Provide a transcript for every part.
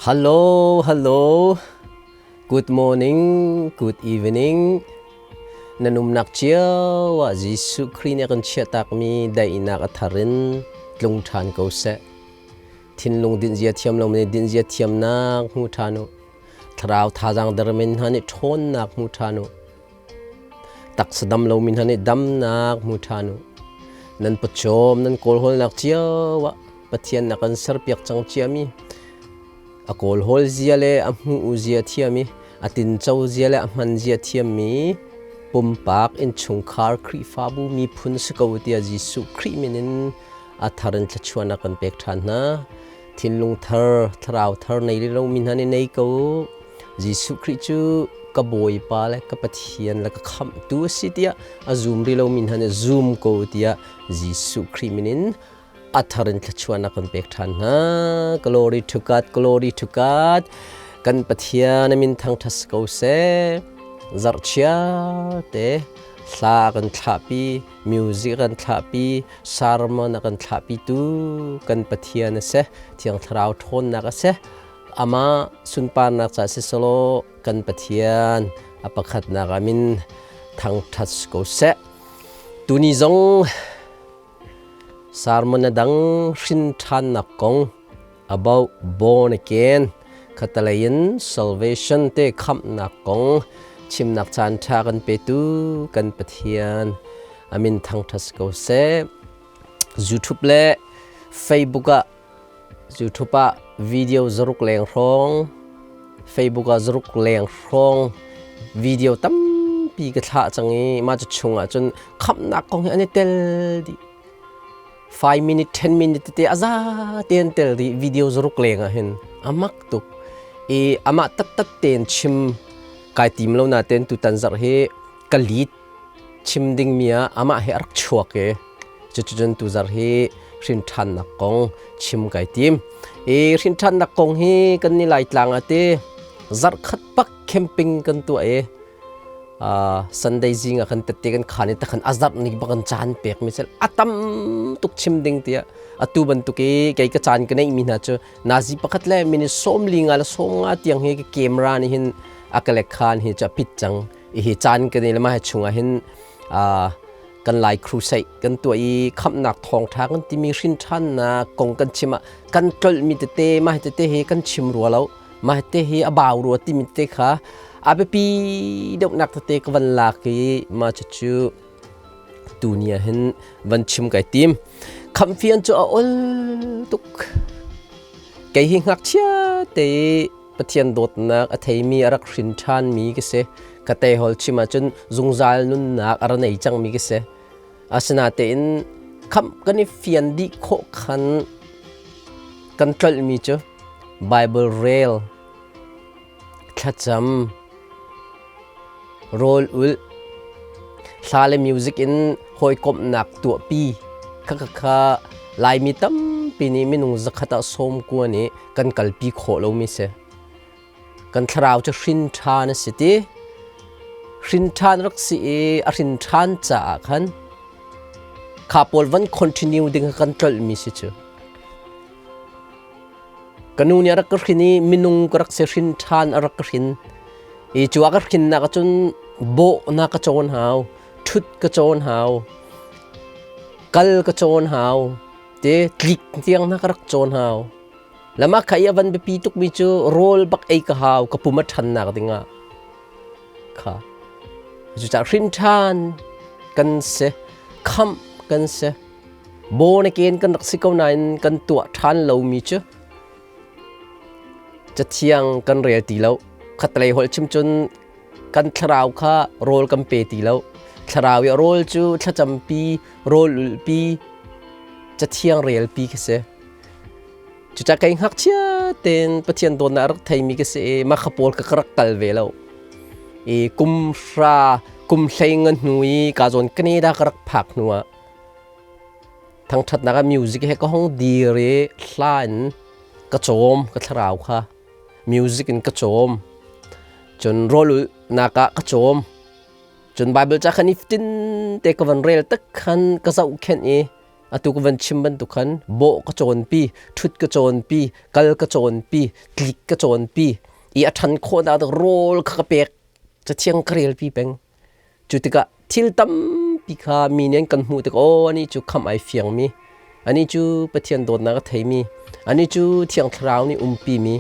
Hello, hello. Good morning, good evening. Na numnak cio ah Jesuh Khrih nih a kan chiahtakmi daihnak a thar in tlung ṭhan ko seh. Thinlung dinhzia thiam lo nih dinhzia thiamnak hmu ṭhan u. Thlarau thazaang dermin hna nih ṭhawnnak hmu ṭhan u. Taksa dam lomi hna nih damnak hmu ṭhan u. Nan pawcawm nan kawlhawlnak cio ah Pathian na kan serpiak cang ciami a kawlhawl zia le a hmuh zia thiam i a tinco zia le a hman zia thiammi pumpak innchungkhar Khrihfabu miphun si ko tiah Jesuh Khrih min in a thar in thluachuahnak kan pek ṭhan hna. Thinlung thar, thlarau thar nei lomi hna nih nei ko. Jesuh Khrih cu ka Bawipa le ka Pathian le ka Khamhtu a si tiah a zum rih lomi hna nih zum ko tiah Jesuh Khrih min in a thar in thluachuahnak kan pek ṭhan hna. Glory to God, glory to God. Kan Pathian a min thangṭhat ko seh. Zarhchia te hla kan thlahpi, music kan thlahpi, sermon a kan thlahpitu kan Pathian a si. Thiang Thlarau ṭhawnnak a si. Amah sunparnak ca si selaw kan Pathian a pakhatnak ah min thangṭhat ko seh. Tuni zong sermon a dang hrin ṭhannak kong about born again khatalei in salvation te khamhnak kong chimnak caan ṭha kan petu kan Pathian a min thangṭhat ko seh. YouTube le Facebook ah YouTube ah video zaruk leng hrawng Facebook ah zaruk leng hrawng video tampi ka thlah cang i mah cu chung ah cun khamhnak kong hi an i tel dih. 5 minute 10 minute tete a za tein tel dih video zaruk leng ah hin a mak tuk i amah taktak tein chim kai tim lo na ten tutan zarh hi ka lead chim dingmi ah amah hi a rak chuak i cuticun tuzarh hi hrinṭhannak kong chim kai tim. I hrinṭhannak kong hi kan ni Laitlang ah te zarhkhat pak camping kan tuah i Sunday zing ah kan tette kan khan i takhan a zarh ni bak kan caan pek mi cel a tam tuk chim ding tiah atu bantuk i kei ka caan ka neih mi hna cu nazi pakhat le minute 15 le 15 tiang hi ka camera nih hin a ka lek khan hi cu a pit cang. Hi caan kan i le mah chungah hin kan Lai crusade kan tuah i khamhnak thawngṭha kan timi hrinṭhannak kong kan chim ah kan tlolhmi tete mah tete hi kan chim rua lo mah tete hi a bau rua timi tete kha a biapi deuhnak tete ka van lak i mah cucu tuni ah hin van chim kai tim. Khamhfian cu a ol tuk. Kei hi ngakchia te i Pathian dawtnak a theimi a rak hrin ṭhanmi ka si. Ka tehawl chim ahcun zungzal nunnak a ra nei cangmi ka si. Asinain khamh kan i fian dih khawh khan kan tlolhmi cu Bible rel, thlacam, rawl ulh, hla le music in hawikomhnak tuahpi khakha Laimi tampi nih minung zakhat ah 90 nih kan kalpi khawh lomi si. Kan thlarau cu hrin ṭhan a si ti. Hrin ṭhan rak si i a hrin ṭhan caah khan kha pawl van continue ding kan tlolhmi si cu. Ka nu nih a rak ka hrin i minung ka rak si hrin ṭhan a rak ka hrin. I cu a ka hrinnak ahcun bawh na ka cawn hau, ṭhut ka cawn hau, kal ka cawn hau, te tlik tiang na ka rak cawn hau. Lama kha i a van biapi tukmi cu rawl bak ei ka hau, ka pum a ṭhannak dingah. Kha. Cucaah hrin ṭhan kan si, khamh kan si. Born again kan rak si ko nain kan tuah ṭhan lomi cu Cathiang kan rel ti lo. Khatlei holh chim cun kan thlarau kha rawl kan pe ti lo. Thlarau i rawl cu thlacampi, rawl ulhpi, cathiang relpi khi si. Cucaah kei ngakchia tein Pathian dawtnak a rak theimi ka si i mah kha pawl ka rak kal ve lo. I kum hra, kum hlei nga hnu i ka zawn Canada ka rak phak hnu ah thangṭhatnak ah music he ka hong dir i hla in ka cawm ka thlarau kha music in ka cawm cun rawl ulhnak ah ka cawm cun Bible ca khan iftin te ka van rel tak khan ka zohkhenh i. Atu ka van chim bantuk khan bawh ka cawnpi, ṭhut ka cawnpi, kal ka cawnpi, tlik ka cawnpi i a ṭhan khawhnak ding rawl kha ka pek. Cathiang ka relpi peng. Cu tikah thil tampi kha mi nih an kan hmuh tik aw anih cu khamh ai fiangmi, anih cu Pathian dawtnak a theimi, anih cu Thiang Thlarau nih umpimi,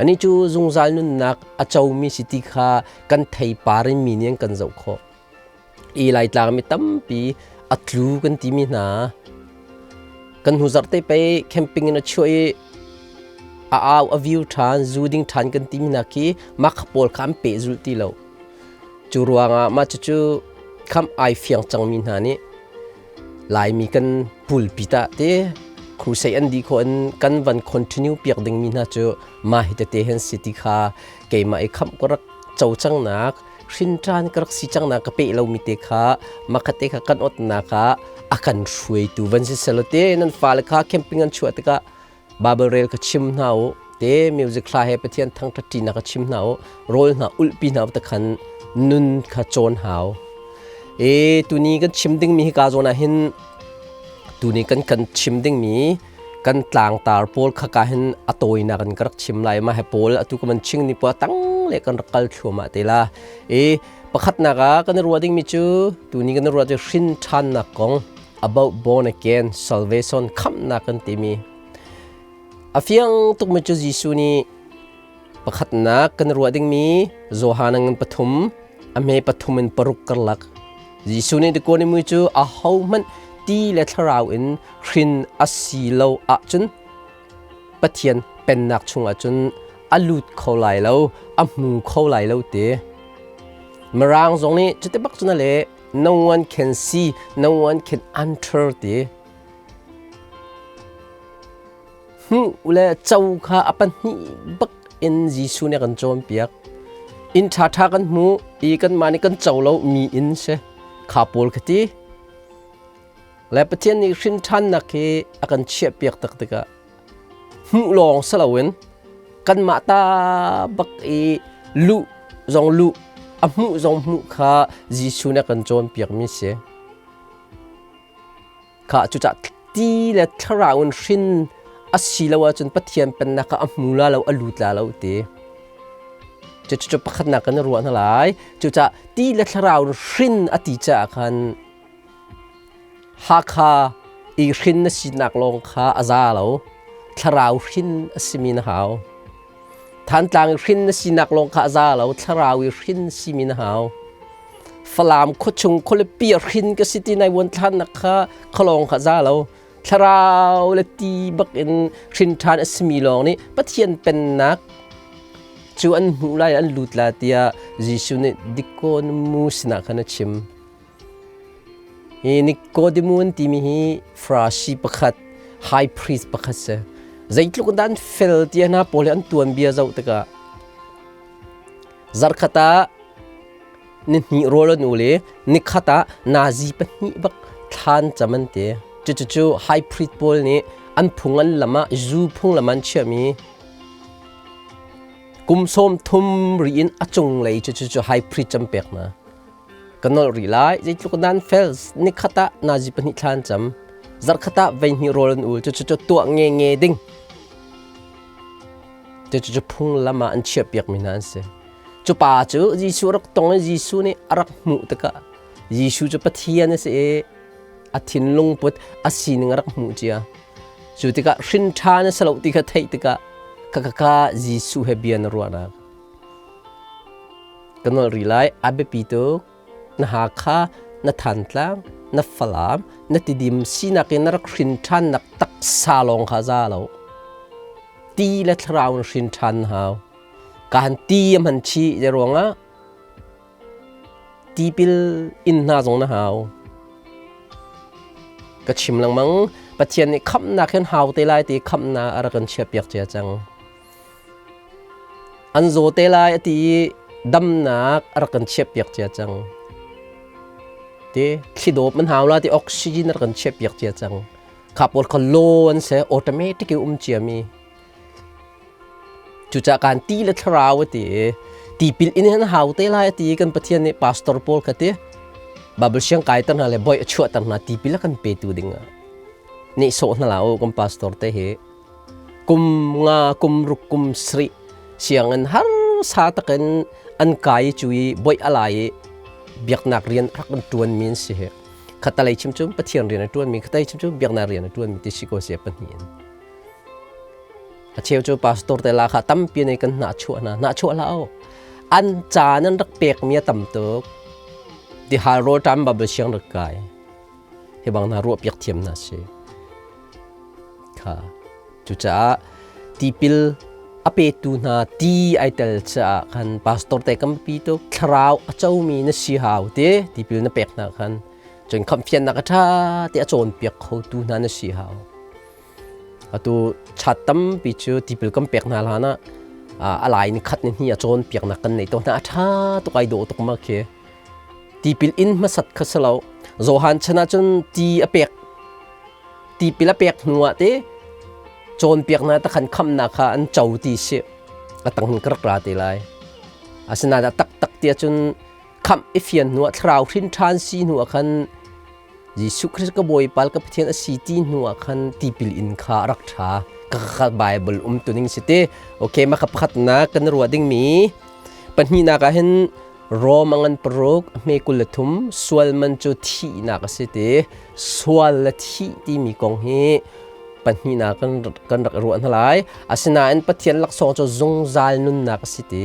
anih cu zungzal nunnak a comi si ti kha kan theipar in mi nih an kan zoh khawh. I Laitlang mi tampi a tlu kan timi hna kan hnu zarh te pei camping in a chuah i a au a view ṭhan zu ding ṭhan kan timi hna khi mah kha pawl kha an pehzulh ti lo. Cu ruangah mah cucu khamh ai fiang cangmi hna nih Laimi kan pulpi tah te crusade an dih khawh in kan van continue piak dingmi hna cu mah hi tete hen si ti kha keimah i khamh ka rak co cangnak hrinṭan ka rak si cangnak ka peh lomi te kha makhat te kha kan otnak ah a kan hruaitu van si selaw te nan fale kha camping an chuah tikah Bible rel ka chim hna u te music hla he Pathian thangṭhat ṭinak ka chim hna u rawl hna ulhpi hna u takhan nun kha cawn hau e tuni kan chim dingmi hi ka zawn ah hin tuni kan kan chim dingmi kan tlangtar pawl kha ka hin a tawinak in ka rak chim lai ma he pawl atu ka man ching ni pa tang le kan rak kal thluahmah te la e pakhatnak ah kan ruah dingmi cu tuni kan ruah cu hrin ṭhannak kong about born again salvation khamhnak kan timi a fiang tukmi cu Jesuh nih pakhatnak kan ruah dingmi Johan ngan pathum a hme pathum in paruk karlak Jesuh nih Nikodemu cu ahohmanh ti le thlarau in hrin a si lo ahcun Pathian pennak chungah cun a lut kho lai lo a hmu kho lai lo te Mirang zong nih cuti bak cun a leh No one can see, no one can enter ti. Hmuh le co kha a pahnih bak in Jesuh nih a kan cawnpiak. Inn ṭhaṭha kan hmu i kanmah nih kan co lo mi inn si. Kha pawl kha ti. Le Pathian nih hrin ṭhannak hi a kan chiahpiak tak tikah hmuh lawng si loin kanmah ta bak i luh zong luh a hmuh zong hmuh kha Jesuh nih a kan cawnpiakmi si. Kha cucah ti le thlarau in hrin a si lo ahcun Pathian pennak kha a hmu la lo a lut la lo ti. Cucu pakhatnak kan i ruah hna lai. Cucah ti le thlarau in hrin a ti caah khan Hakha i hrin na sinak lawng kha a za lo. Thlarau hrin a simi na hau. Thantlang i hrin na sinak lawng kha a za lo. Thlarau i hrin simi na hau. Falam khuachung khualipi a hrin ka si ti nai vuan thlannak kha khalawng kha za lo. Thlarau le ti bak in hrin ṭhan a simi lawng nih Pathian pennak cu an hmuh lai an lut la tiah Jesuh nih Nicodemus sinah khan a chim. Hi Nikodemu an timi hi Farasi pakhat, high priest pakhat si. Zeitluk in dah an fel ti hna pawl hi an tuanbia zoh tikah zarkhat ah ni hnih rawl an ul i nikhat ah nazi pahnih bak thlan cam an ti. Cucu high priest pawl nih an phung an lam ah zu phunglam an chiahmi kum sawm thum ri in a cunglei cucu high priest cam pek hna. Ka nolh rih lai. Zeitluk nan fel nikhat ah nazi pahnih thla an cam. Zarhkhat ah veihnih rawl an ul. Cucu tuah nge nge ding. Cucu phunglam ah an chiahpiakmi hna an si. Cu pa cu Jesuh rak tong i Jesuh nih a rak hmuh tikah Jesuh cu Pathian a si i a thinlung put a sining a rak hmuh cia. Cu tikah hrin ṭhan a si lo ti kha theih tikah ka ka ka Jesuh he bia na ruahnak. Ka nolh rih lai, a biapi tuk. Na Hakha, na Thantlang, na Falam, na Tidim sinak in na rak hrin ṭhannak taksa lawng kha a za lo. Ti le thlarau in hrin ṭhan na hau. Kaan ti a hman chih te ruangah tipil in hna zong na hau. Ka chim lengmang, Pathian nih khamhnak hin hau te lai ti khamhnak a rak kan chiahpiak cia cang. An zaw te lai a ti i damnak a rak kan chiahpiak cia cang. Ti thlidawp an hau la ti oxygen a rak kan chiahpiak cia cang. Kha pawl kha law an si automatic in um ciami. Cucaah kan ti le thlarau a ti i tipil in hin hau te lai a ti i kan Pathian nih pastor pawl kha ti Bible siang kai ter hna le boi a chuahter hna tipil a kan petu ding ah. Nihsawh hna la u kan pastor te hi. Kum nga kum ruk kum sarih sianginn harsa takin an kai cu i boih a lai i biaknak rian rak an ṭuan mi an si hi. Khatalei chim cu Pathian rian a ṭuan mi, khatalei chim cu biaknak rian a ṭuan mi ti si ko si pahnih in. A cheu cu pastor te la kha tampi nei kan hnahchuah hna. Hnahchuah hlah u. An ca nan rak pek mi a tam tuk. Tihal rawl ṭam babal siang rak kai. Hi bang hna ruah piak thiam hna si. Kha. Cucaah tipil a petu hna ti ai tel caah khan pastor te kan pi tuk thlarau a comi na si hau te tipil na pek hna khan cun khamhfiannak a ṭha te a cawnpiak khotu hna na si hau. Atu chat tampi cu tipil kan pek hna hlan ah a lai ni khat ni hnih a cawnpiaknak kan nei tawn hna. A ṭha tuk ai dawh tuk ma khi. Tipil in hmasat kha si lo. Johan chan ah cun ti a pek tipil a pek hnu ah te cawnpiaknak ta khan khamnak kha an co ti si. A tang hin ka rak ra te lai. Asinain a taktak ti ahcun khamh i fian hnu ah thlarau hrin ṭhan si hnu ah khan Jesuh Christ ka Bawipa ka Pathian a si ti hnu ah khan tipil in kha a rak ṭha. Ka ka Bible um tu ning si ti. Okay, mah kha pakhatnak kan ruah dingmi pahnihnak ah hin Rom a ngan paruk hme 23 sual man cu thihnak a si ti. Sual le thih timi kong hi pahnihnak kan rak ruah hna lai. Asinain Pathian laksawng cu zungzal nunnak a si ti.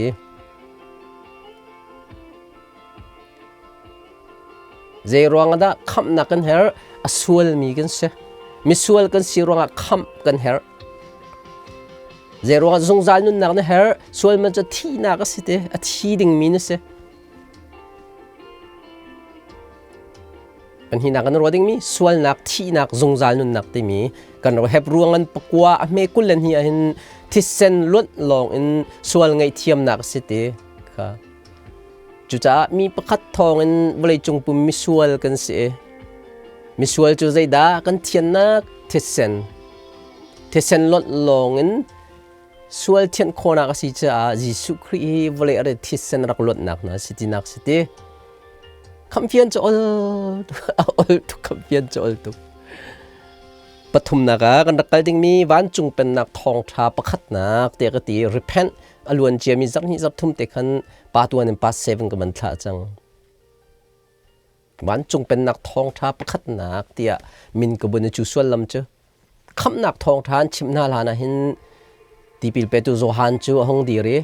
Zeiruang ah dah khamhnak kan herh? A sualmi kan si. Misual kan si ruangah khamh kan herh. Zeiruang ah zungzal nunnak na herh? Sual man cu thihnak a si te, a thi dingmi na si. Kan hinak kan ruah dingmi sualnak, thihnak, zungzal nunnak timi kan ro hep ruang an pakua a hme kul le hnih ahhin thisen luanh lawng in sual ngaihthiamnak a si te kha. Cucaah mi pakhat thawngin vawleicung pum misual kan si. Misual cu zeidah kan thiannak thisen. Thisen lonh lawngin sual thianh khawhnak a si caah Jesuh Khrih hi vawlei a thisen rak luatnak hna si tinak si ti. Khamhfian cu ol ol tuk khamhfian cu ol tuk. Pathumnak ah kan rak kal dingmi vancung pennak thawngṭha pakhatnak tiah ka ti repent a luan ciami zarhhnih zarhthum te khan pa tuan in pa seven ka van thlah cang. Vancung pennak thawngṭha pakhatnak tiah min ka bun i cu suallam cu khamhnak thawngṭha an chimh hna hlan ah hin tipil petu Johan cu a hung dir i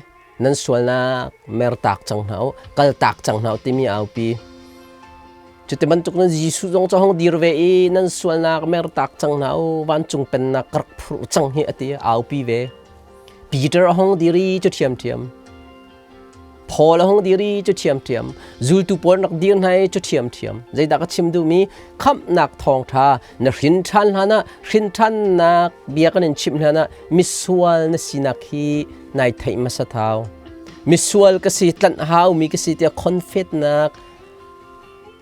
nan sualnak mertak cang hna u kaltak cang hna u timi aupi cuti bantuk nan Jesuh zong cu hung dir ve i nan sualnak mertak cang hna u vancung pennak ka rak phurh cang hi a ti aupi ve. Peter a hung dir i cu ṭhiamṭhiam. Paul a hung dir i cu ṭhiamṭhiam. Zultu pawl rak dir hna i cu ṭhiamṭhiam. Zeidah ka chim duhmi khamhnak thawngṭha na hrin ṭhan hlan ah hrin ṭhannak bia kan in chimh hlan ah misual na sinak hi nai theih hmasa thau. Misual ka si tlanh haumi ka si tiah confetnak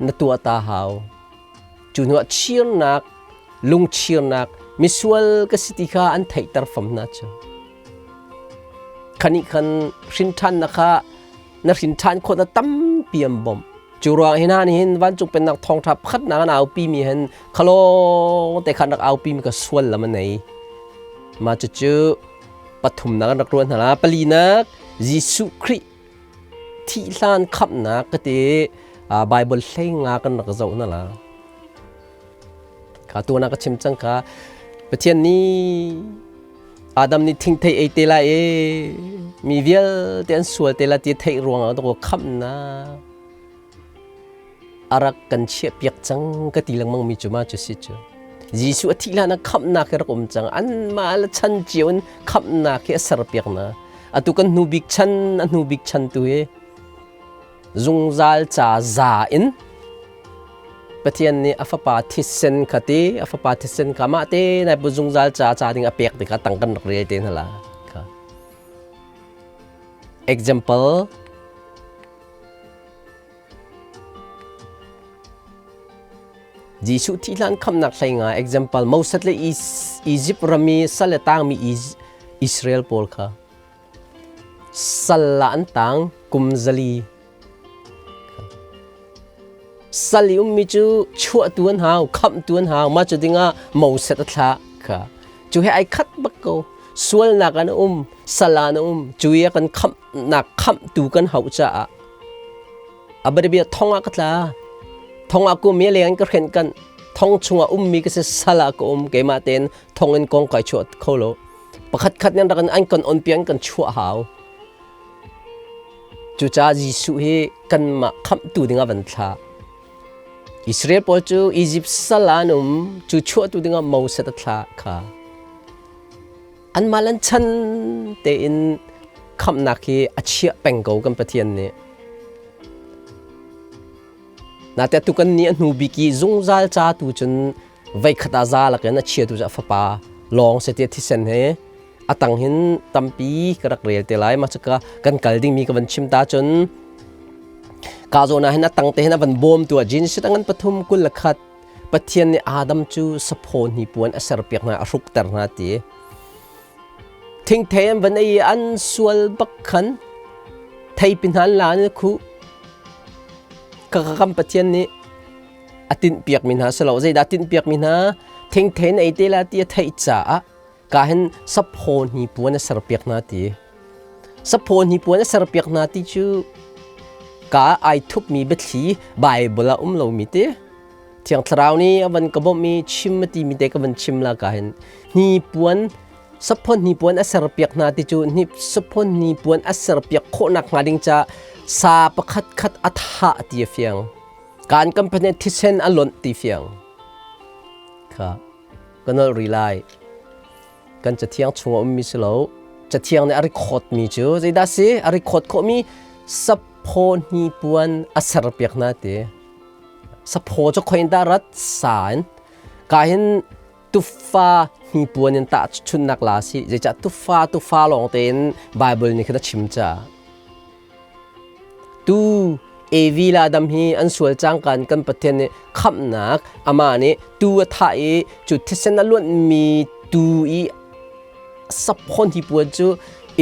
na tuah ta hau. Cu hnuah chirnak, lungchirnak, misual ka si ti kha an theihter fam hna cu. Khanih khan hrinṭhannak kha na hrinṭhan khawh na tampi an bawmh. Cu ruang hi hna nih hin vancung pennak thawngṭha pakhatnak an aupi mi hin khalawng te khan rak aupi mi ka sual lam a nei. Mah cucu pathumnak an rak ruah hna la. Palinak Jesuh Khrih thih hlan khamhnak ka ti Bible hlei nga kan rak zoh na la. Kha tuan ah ka chim cang kha Pathian nih Adam nih thingthei ei te lai e mi vialte an sual te la ti theih ruangah to khamhnak arak kan chiah piak cang ka ti lengmang mi cu ma cu si cu Jesuh a thih hlan ah khamhnak hi rak um cang anmah le chan cio in khamhnak hi a ser piak na atu kan hnu bik chan a hnu bik chan tu hi zungzal ca za in Pathian nih a fapa thisen kha ti a fapa thisen kha mah te nai bu zungzal ca ca ding a pek ti kha tang kan rak rel te hna la kha example Jesuh thih hlan khamnak hlei nga example Moses le Egypt ram i sal le tangmi Israel pawl kha sal la an tang kum zali. Sal i ummi cu chuahtu an hau, khamhtu an hau. Mah cu dingah Moses a thlah kha. Cu he ai khat bak ko. Sualnak an um, sal ah an um. Cu i a kan khamhnak khamhtu kan hauh caah a bianabia thong ah ka tla. Thong ah kum i a leng in ka hrenh kanh. Thong chungah ummi ka si, sal ah ka um. Keimah tein thong in kong kai chuah kho lo. Pakhat khat nih an rak an kan on piak an kan chuah hau. Cucaah Jesuh hi kanmah khamhtu dingah van thlah. Israel pawl cu Izipt sal ah an um, cu chuahtu dingah Moses a thlah kha. Anmah lan chan tein khamhnak hi a chiah peng ko kan Pathian nih. Nate tu kan nih a hnu bik i zungzal ca tu cun veikhat ah za lakin a chiatu cu a fapa lawng se ti thisen he a tang hin tampi ka rak rel te lai ma chaka kan kal dingmi ka van chim ta cun ka zawn ah hin a tang te hin a van bawm tu ah Genesis angan 3:21 Pathian nih Adam cu saphaw hnipuan a serpiak hna a hrukter hna ti thingthei an van ei i an sual bak khan theipi hna an la an khu ka kam Pathian nih a tinhpiakmi hna si lo. Zeidah a tinhpiakmi hna? Thingthen ei te la ti a theih caah ka hin saphaw hnipuan a serpiak hna ti. Saphaw hnipuan a serpiak hna ti cu ka ai thupmi biathli Bible ah um lomi ti. Thiang Thlarau nih a van ka bawmh i chim a timi te ka van chim la ka hin hnipuan saphaw hnipuan a serpiak hna ti cu saphaw hnipuan a serpiak khawhnak hnga ding ca sa pakhat khat a thah ti a fiang. Kaan company thisen a lonh ti fiang kha ka nolh rih lai. Kan cathiang chung a ummi si lo. Cathiang nih a record mi cu zeidah si? A record khawhmi saphaw hnipuan a serpiak hna ti. Saphaw cu khoin dah rat sa in. Ka hin tufa hnipuan in tah chunnak la si. Zeicah tufa tufa lawng tein Bible nih khan a chim caah. Tu Evi le Adam hi an sual cangka in kan Pathian nih khamhnak amah nih tuu a thah i cu thisen a luanhmi tuu i saphawn hnipuan cu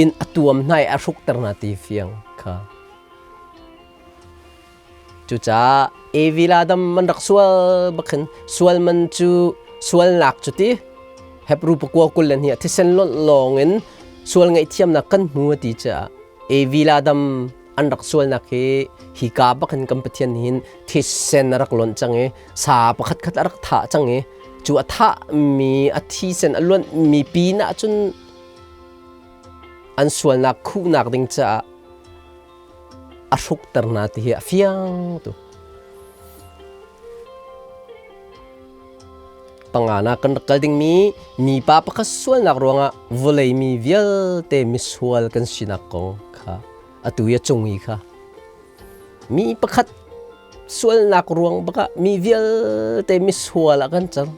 in a tuam hna i a hrukter hna ti fiang kha. Cucaah Evi le Adam an rak sual bak hin sual man cu sualnak cu ti Hebrew pakua 22 ah thisen lonh lawng in sual ngaihthiamnak kan hmu a ti caah Evi le Adam an rak sualnak hi hika bak hin kan Pathian hin thisen a rak lonh cang i sa pakhat khat a rak thah cang i cu a thahmi a thisen a luanhmi pin ah cun an sualnak khuhnak ding caah a hrukter hna ti hi a fiang tu. Pangana kan rak kal dingmi mipa pakhat sualnak ruangah vawlei mi vialte misual kan sinak kong kha atu i a cung i kha mi pakhat sualnak ruang bakah mi vialte misual ah kan cang.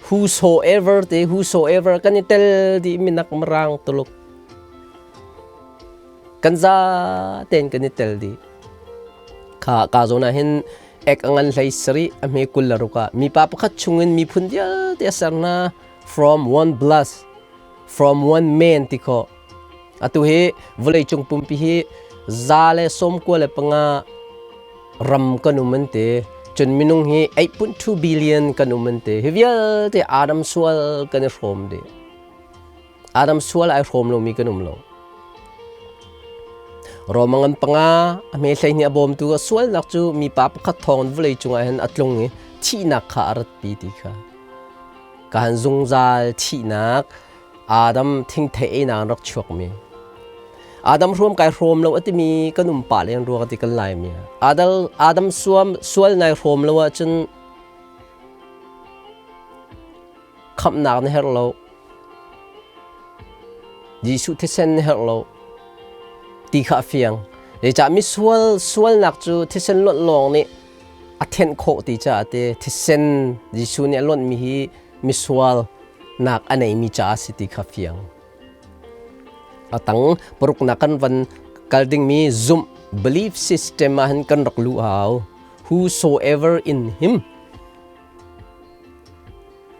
Whosoever te whosoever kan i tel dih minak mirang tuluk Kan za tein kan i tel dih. Kha ka zawn ah hin ek a ngan 17 a hme 26 ah mipa pakhat chungin miphun vialte a ser hna from one blood from one man ti khawh. Atu hi vawleicung pumpi hi 195 ram kan um an ti. Cun minung hi 8.2 billion kan um an ti. Hi vialte Adam sual kan i hrawm dih. Adam sual ai hrawm lomi kan um lo. Roma ngan panga a hme 12 a bawmtu a sualnak cu mipa pakhat thawng in vawlei cungah hin a tlung i thihnak kha a ratpi ti kha. Ka han zungzal thihnak Adam thingthei einak rak chuakmi. Adam hrawm kai hrawm lo a timi kan um pah len rua ka ti kan lai mi. Adam Adam suam sual nai hrawm lo ahcun khamhnak na herh lo. Jesuh thisen na herh lo ti kha a fiang. Zeicah misual sualnak cu thisen lonh lawng nih a thenh khawh ti caah te thisen Jesuh nih a lonhmi hi misual nak a neimi caah a si ti kha fiang. A tang paruknak kan van kal dingmi zumh belief system ah hin kan rak luh hau. Whosoever in him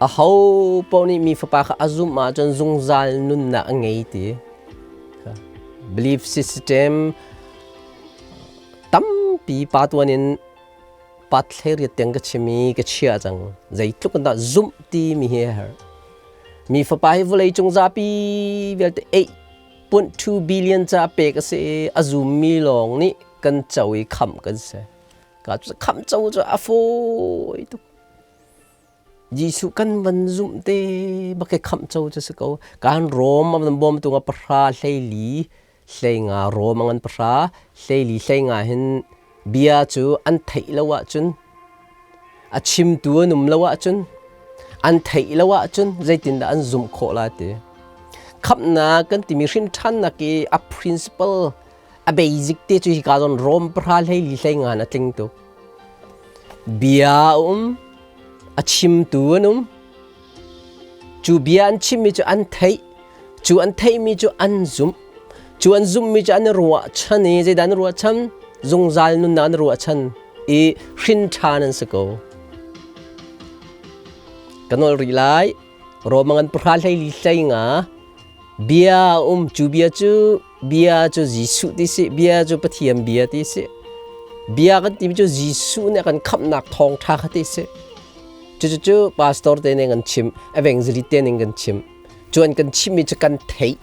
Aho paoh nih mi fapa kha a zumh ahcun zungzal nunnak a ngei ti. Belief system tampi pa tuan in Pat hlei tiang ka chim i ka chia cang. Zeitluk in dah zumh ti mi hi a herh. Mi fapa hi vawlei cung zapi vialte 8.2 billion ca pek a si i a zummi lawng nih kan co i khamh kan si. Ka cu khamh co cu a fawi tuk. Jesuh kan van zumh te bak i khamh co cu si ko. Kan Rom a van bawm tu nga pahra hleili hleinga Rom a ngan pahra hleili hleinga hin bia cu an theih lo ahcun a chimtu an um lo ahcun an theih lo ahcun zeitindah an zumh khawh la ti. Khamhnak kan timi hrinṭhannak i a principle a basic te cu hika zawn Rom pahra hleili hleinga in a tling tuk. Bia a um, a chimtu an um. Cu bia an chimmi cu an theih. Cu an theihmi cu an zumh. Cu an zumhmi cu an i ruahchan i zeidah an ruahchan? Zungzal nunnak an ruahchan i hrin ṭhan an si ko. Ka nawl rih lai. Rom ngan pahra hleili hlei nga bia a um. Cu bia cu bia cu Jesuh ti si, bia cu Pathian bia ti si. Bia kan timi cu Jesuh nih a kan khamhnak thawngṭha kha ti si. Cucu pastor te nih kan chim, evangelist te nih kan chim. Cu an kan chimmi cu kan theih.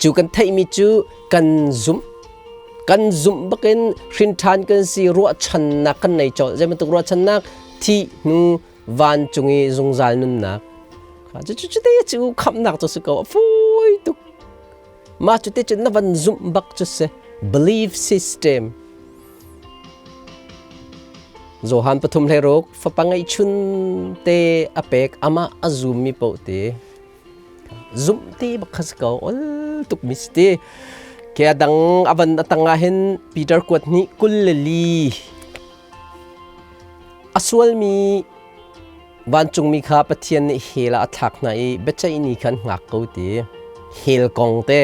Cu kan theihmi cu kan zumh. Kan zumh bakin hrinṭhan kan si, ruahchannak kan nei colh. Zei bantuk ruahchannak? Thih hnu vancung i zungzal nunnak. Cu cu te cu khamhnak cu si ko. A fawi tuk. Mah cu te cu na van zumh bak cu si. Belief system. Johan pathum hlei ruk fapa ngeihchun te a pek amah a zummi paoh te zumh te bak kha si ko ol tuk mi si ti ke dang avan atang ah hin Peter kuat hnih 22 A sualmi vancungmi kha Pathian nih hell ah a thlak hna i biaceih ni kha an hngak ko ti. Hell kong te.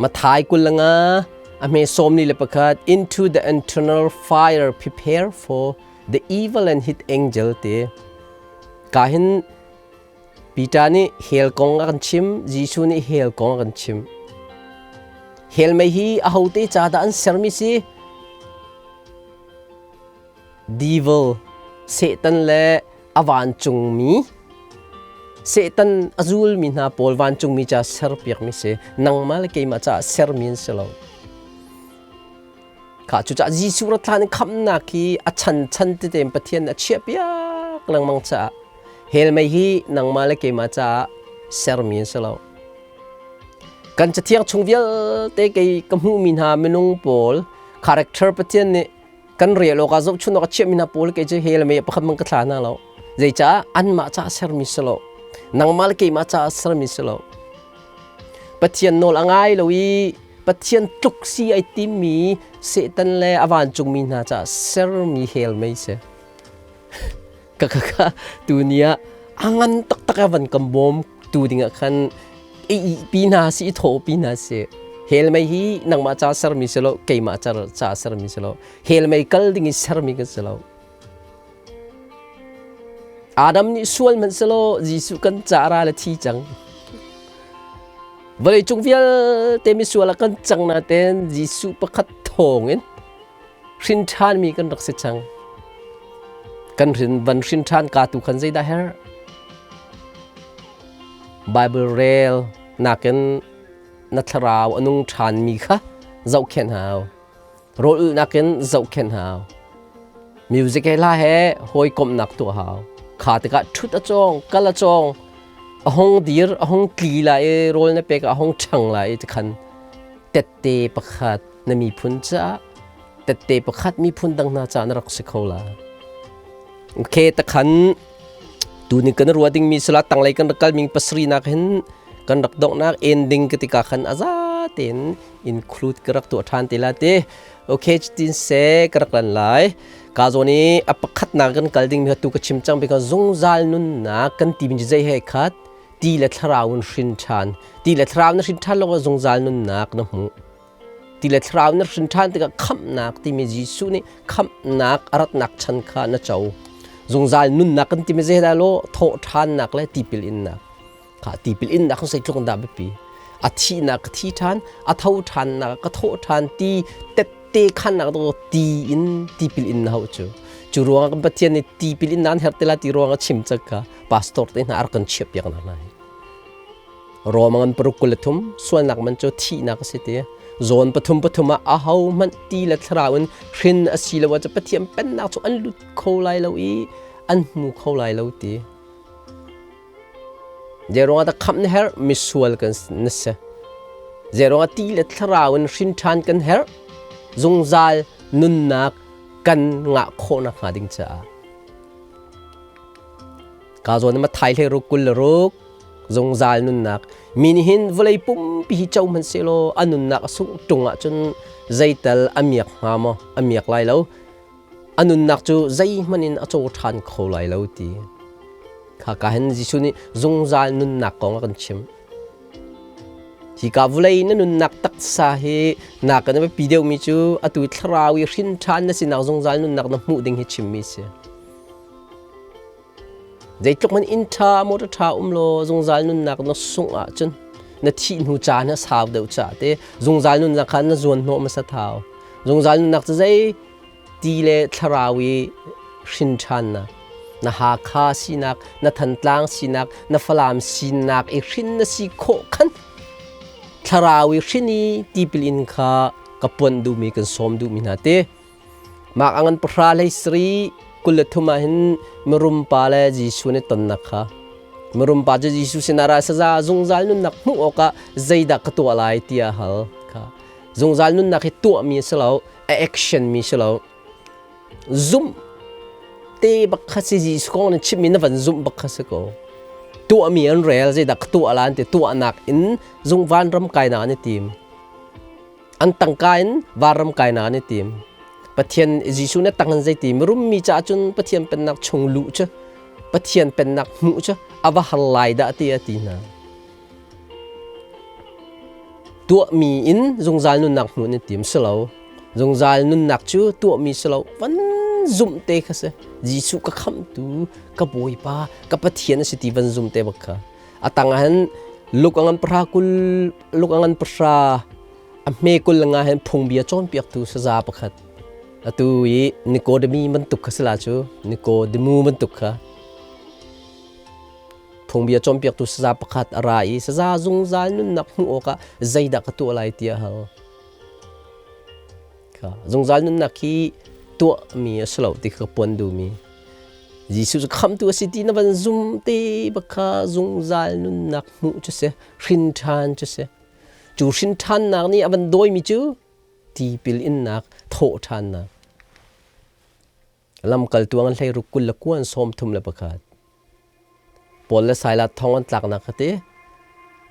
Matthai 25 a hme 41 into the eternal fire prepare for the evil and his angel ti. Ka hin Peter nih hell kong a kan chim, Jesuh nih hell kong a kan chim. Hell mei hi ahote ca dah an sermi si? Devil, Satan le a vancungmi Satan a zulmi hna pawl vancungmi ca serpiakmi si. Nangmah le keimah caah sermi an si lo. Kha cucaah Jesuh rat hlan in khamhnak hi a chan chan tete in Pathian a chiahpiak lengmang caah hell mei hi nangmah le keimah caah sermi an si lo. Kan cathiang chung vialte kei ka hmuhmi hna minung pawl character Pathian nih kan rel awk ah zohchun awk a chiahmi hna pawl kei cu hell mei pakhat hmanh ka thla hna lo. Zeicah anmah caah sermi si lo. Nangmah le keimah caah sermi si lo. Pathian nawl a ngai lo i Pathian tluk si ai timmi Satan le a vancungmi hna caah sermi hell mei si. Ka ka ka tuni ah a ngan taktak a van kan bawm tu dingah khan i pi hna si i thaw pi hna si. Hell mei hi nangmah ca sermi si lo, keimah ca sermi si lo. Hell mei kal ding i sermi kan si lo. Adam nih sual hmanh selaw Jesuh kan ca ra le thi cang. Vawlei cung vialte misual ah kan cang nain Jesuh pakhat thawng in hrin ṭhanmi kan rak si cang. Kan hrin van hrin ṭhan ka tu khan zeidah herh? Bible rel nakin na thlarau a nung ṭhanmi kha zohkhenh hau. Rawl ulhnak in zohkhenh hau. Music he hla he hawikomhnak tuah hau. Kha tikah ṭhut a cawng, kal a cawng, a hung dir, a hung tli lai i rawl na pek ah a hung ṭhang lai i tikhan tette pakhat na miphun caah tette pakhat miphun dang hna caah na rak si kho la. Okay, takhan tuni kan ruah dingmi sila tanglei kan rak kal ming pasarih nak hin kan rak donghnak ending ka tika khan aza tein include ka rak tuah ṭhan te la te. Okay, cutin se ka rak lan lai. Ka zawn i a pakhatnak kan kal ding mi tu ka chim cang because zungzal nunnak kan ti mi zei he khat ti le thlarau in hrin ṭhan. Ti le thlarau na hrin ṭhan lo zungzal nunnak na hmuh. Ti le thlarau na hrin ṭhan tikah khamhnak timi Jesuh nih khamhnak a ratnak chan kha na co. Zungzal nunnak kan timi zei dah law thawh ṭhannak le tipil innak. Kha tipil innak cu zeitluk dah biapi. A thihnak ka thi ṭhan, a tho ṭhannak ka thawh ṭhan ti tette khannak to ti in tipil in na hauh cu. Cu ruangah kan Pathian nih tipil in nan herh te lai ti ruangah chim cak ka pastor te hna ar kan chiah piak nak hna hi. Rome ngan paruk 23 sualnak man cu thihnak a si ti. Zawn pathum pathum ah aho hmanh ti le thlarau in hrin a si lo ah Pathian pennak cu an lut kho lai lo i an hmu kho lai lo ti. Zeiruangah dah khamh na herh? Misual kan na si. Zeiruangah ti le thlarau in hrin ṭhan kan herh? Zungzal nunnak kan ngah khawh nakhnga ding caah. Ka zawn ma thai hlei ruk 26 zungzal nunnak mi nih hin vawlei pumpi hi co hmanh sehlaw a nunnak a sungh ṭung ahcun zeital a miak hnga maw? A miak lai lo. A nunnak cu zeihmanh in a caw ṭhan kho lai lo ti. Kha ka hin Jesuh nih zungzal nunnak kong a kan chim. Hi ka vawlei na nunnak taksa hi na kan biapi deuhmi cu atu thlarau i hrin ṭhan na sinak zungzal nunnak na hmuh ding hi chimmi si. Zeitluk man inn ṭha motor ṭha um law zungzal nunnak na sungh ahcun na thih hnu caan a sau deuh ca te zungzal nunnak kha na zuan hnawh hmasa thau. Zungzal nunnak cu zei ti le thlarau i hrin ṭhannak na Hakha sinak na Thantlang sinak na Falam sinak i hrin na si khawh khan thlarau i hrin i tipil in kha ka puanh duhmi kan sawm duhmi hna te Mah a ngan pahra hlei sarih 23 ah hin mirum pa le Jesuh nih tonnak kha mirum pa cu Jesuh sinah ra saza zungzal nunnak hmuh awkah zeidah ka tuah lai tiah a hal kha zungzal nunnak hi tuahmi a si lo a action mi si lo zumh te bak kha si Jesuh kong na chimmi na van zumh bak kha si ko tuahmi an rel zeidah ka tuah la an ti tuahnak in zung vanram kainak an i tim An tangka in vanram kainak an i tim. Pathian Jesuh nih tang in zeiti mirummi caah cun Pathian pennak chung luh cu Pathian pennak hmuh cu a va har lai dah ti a ti hna. Tuahmi in zungzal nunnak hmuh an i tim si lo. Zungzal nunnak cu tuahmi si lo van zumh te kha si. Jesuh ka khamhtu, ka Bawipa, ka Pathian a si ti van zum te bak kha. A tang ah hin luk a ngan pahra 20 luk a ngan pahra a hme 25 hin phungbia cawnpiaktu saza pakhat atu i Nikodemi bantuk kha si la cu Nikodemu bantuk kha phungbia cawnpiaktu saza pakhat a ra i saza zungzal nunnak hmuh awkah zeidah ka tuah lai tiah a hal Kha zungzal nunnak hi tuahmi a si lo ti kha ka puan duhmi. Jesuh cu khamhtu a si ti na van zum te bak kha zungzal nunnak hmuh cu si, hrin ṭhan cu si. Cu hrin ṭhannak nih a van dawimi cu tipil innak, thawh ṭhannak. Lamkaltu an hlei ruk kul le kuan 31. Paul le Silas thong an tlaknak kha ti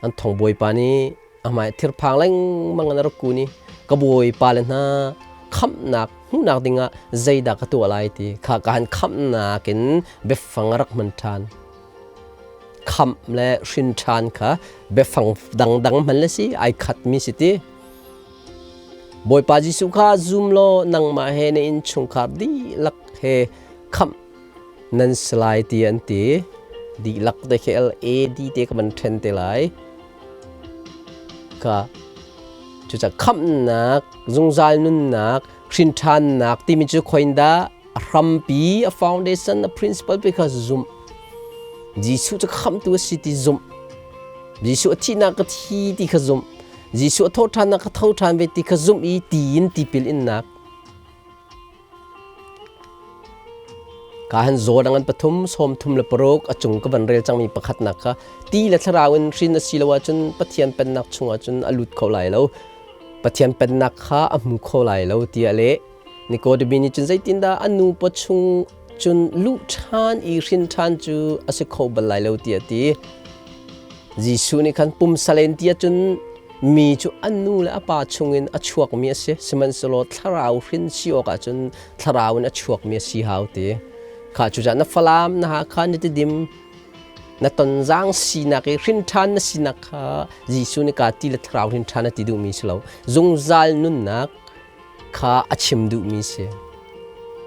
an thong bawipa nih a hmai thirphang lengmang in a rak kun i ka bawipa le hna khamhnak hmuhnak dingah zeidah ka tuah lai ti kha ka han khamhnak in biafang a rak hman ṭhan. Khamh le hrin ṭhan kha biafang dangdang hman le si ai khatmi si ti. Bawipa Jesuh kha zum law nangmah he na innchungkhar dihlak he khamh nan si lai ti an ti. Dihlak te khi L A D te ka van ṭhen te lai. Ka cucaah khamhnak, zungzal nunnak, hrinṭhannak timi cu khoindah a hrampi, a foundation, a principle pi kha zumh. Jesuh cu khamhtu a si ti zumh. Jesuh a thihnak ka thi ti kha zumh. Jesuh a thawhṭhannak ka tho ṭhan ve ti kha zumh i ti in tipil innak. Ka han zaw dang an pathum 36 a cung ka van rel cangmi pakhatnak kha ti le thlarau in hrin a si lo ahcun Pathian pennak chungah cun a lut kho lai lo. Pathian pennak kha a hmu kho lai lo tiah le Nikodemi nih cun zeitindah a nu pawchung cun luh ṭhan i hrin ṭhan cu a si kho bal lai lo tiah a ti. Jesuh nih khan pumsalen ti ahcun mi cu an nu le a pa chungin a chuakmi a si, sihmanhsehlaw thlarau hrin si awkah cun thlarau in a chuakmi a si hau ti. Kha cucaah na Falam, na Hakha, na Tidim, na tonzang sinak i hrin ṭhan na sinak kha Jesuh nih ka ti le thlarau hrin ṭhan a ti duhmi si lo. Zungzal nunnak kha a chim duhmi si.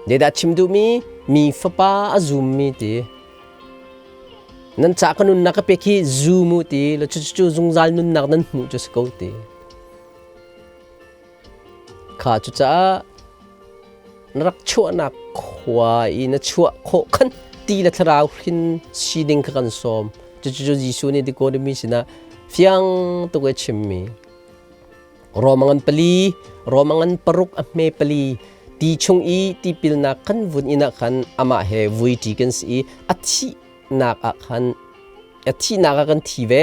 Zeidah a chim duhmi? Mi fapa a zummi ti. Nan ca ka nunnak ka pek hi zum u ti la cucu zungzal nunnak nan hmuh cu si ko ti. Kha cucaah Na rak chuahnak khua i na chuah khawh khan ti le thlarau hrin si ding kha kan sawm. Cucu Jesuh nih Nicodemus sinah fiang tuk i chimmi. Rom ngan pali, Rom ngan paruk a hme pali, ti chung i tipilnak kan vun in ah khan amah he vuiṭi kan si i a thihnak ah khan a thihnak ah kan thi ve.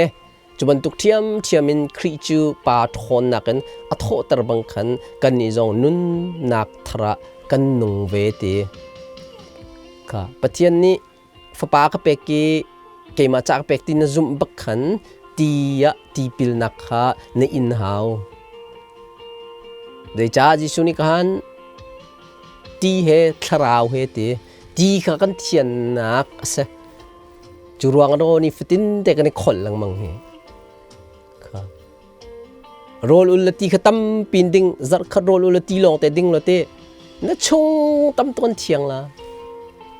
Cu bantuk ṭhiamṭhiam in Khrih cu Pa ṭhawnnak in a thawhter bang khan kannih zong nunnak thar ah kan nung ve ti. Kha Pathian nih fapa ka pek i keimah ca ka pek ti na zumh bak khan ti ah tipilnak kha na in hau. Zeicah Jesuh nih khan ti he thlarau he ti ti kha kan thiannak a si. Cu ruang ah ni fatin te kan i kholh lengmang hi. Kha. Rawl ul le ti kha tampi ding, zarh khat rawl ul le ti lawng te ding lo te na chung tam tuk an thiang la.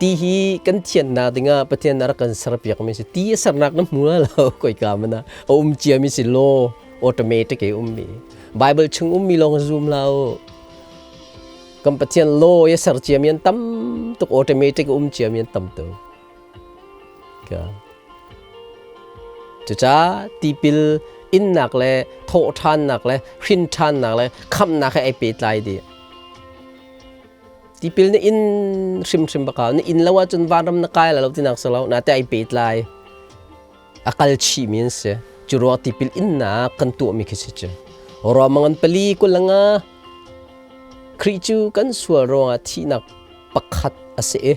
Ti hi kan thiannak dingah Pathian a rak kan serpiak mi si. Ti a sernak na hmu la lo koi ka mana a um cia mi si law automatic e um mi. Bible chung um mi lawng zoom la o. Kan Pathian law ya ser cia mi an tam tuk automatic um cia mi an tam tuk. Cucaah tipil innak le thawhṭhannak le hrinṭhannak le khamhnak he ai pehtlai dih. Tipil na in hrimhrim bak na in lo ahcun vanram na kai la lo tinak si lo, nate ai pehtlai. A kal chihmi an si. Cu ruang tipil innak kan tuahmi khi si cu. Romangan pali kulanga Khrih cu kan sual ruangah thihnak pakhat a si i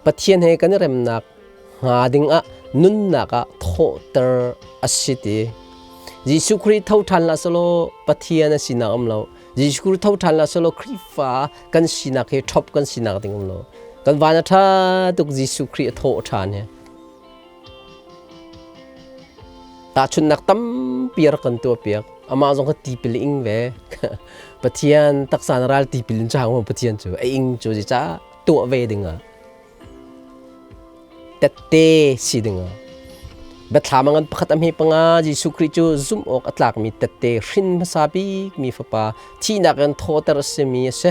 Pathian he kan i remnak hnga dingah nunnak ah thawhter a si ti. Jesuh Khrih tho ṭhan hlah selaw Pathian a sinak um lo. Jesuh Khrih tho ṭhan hlah selaw Khrihfa kan sinak hi ṭhop kan sinak ding um lo. Kan van a ṭha tuk Jesuh Khrih a thawh ṭhan hi. Tahchunhnak tampi a rak kan tuahpiak. Amah zong kha tipil a ing ve. Pathian taksa na ral tipil in chang Pathian cu a ing cu zeicah tuah ve dingah tette si dingah Biathlam a ngan pakhat a hme panga Jesuh Khrih cu zumh awk a tlakmi tette hrin hmasa bikmi fapa thihnak in thawter a simi a si.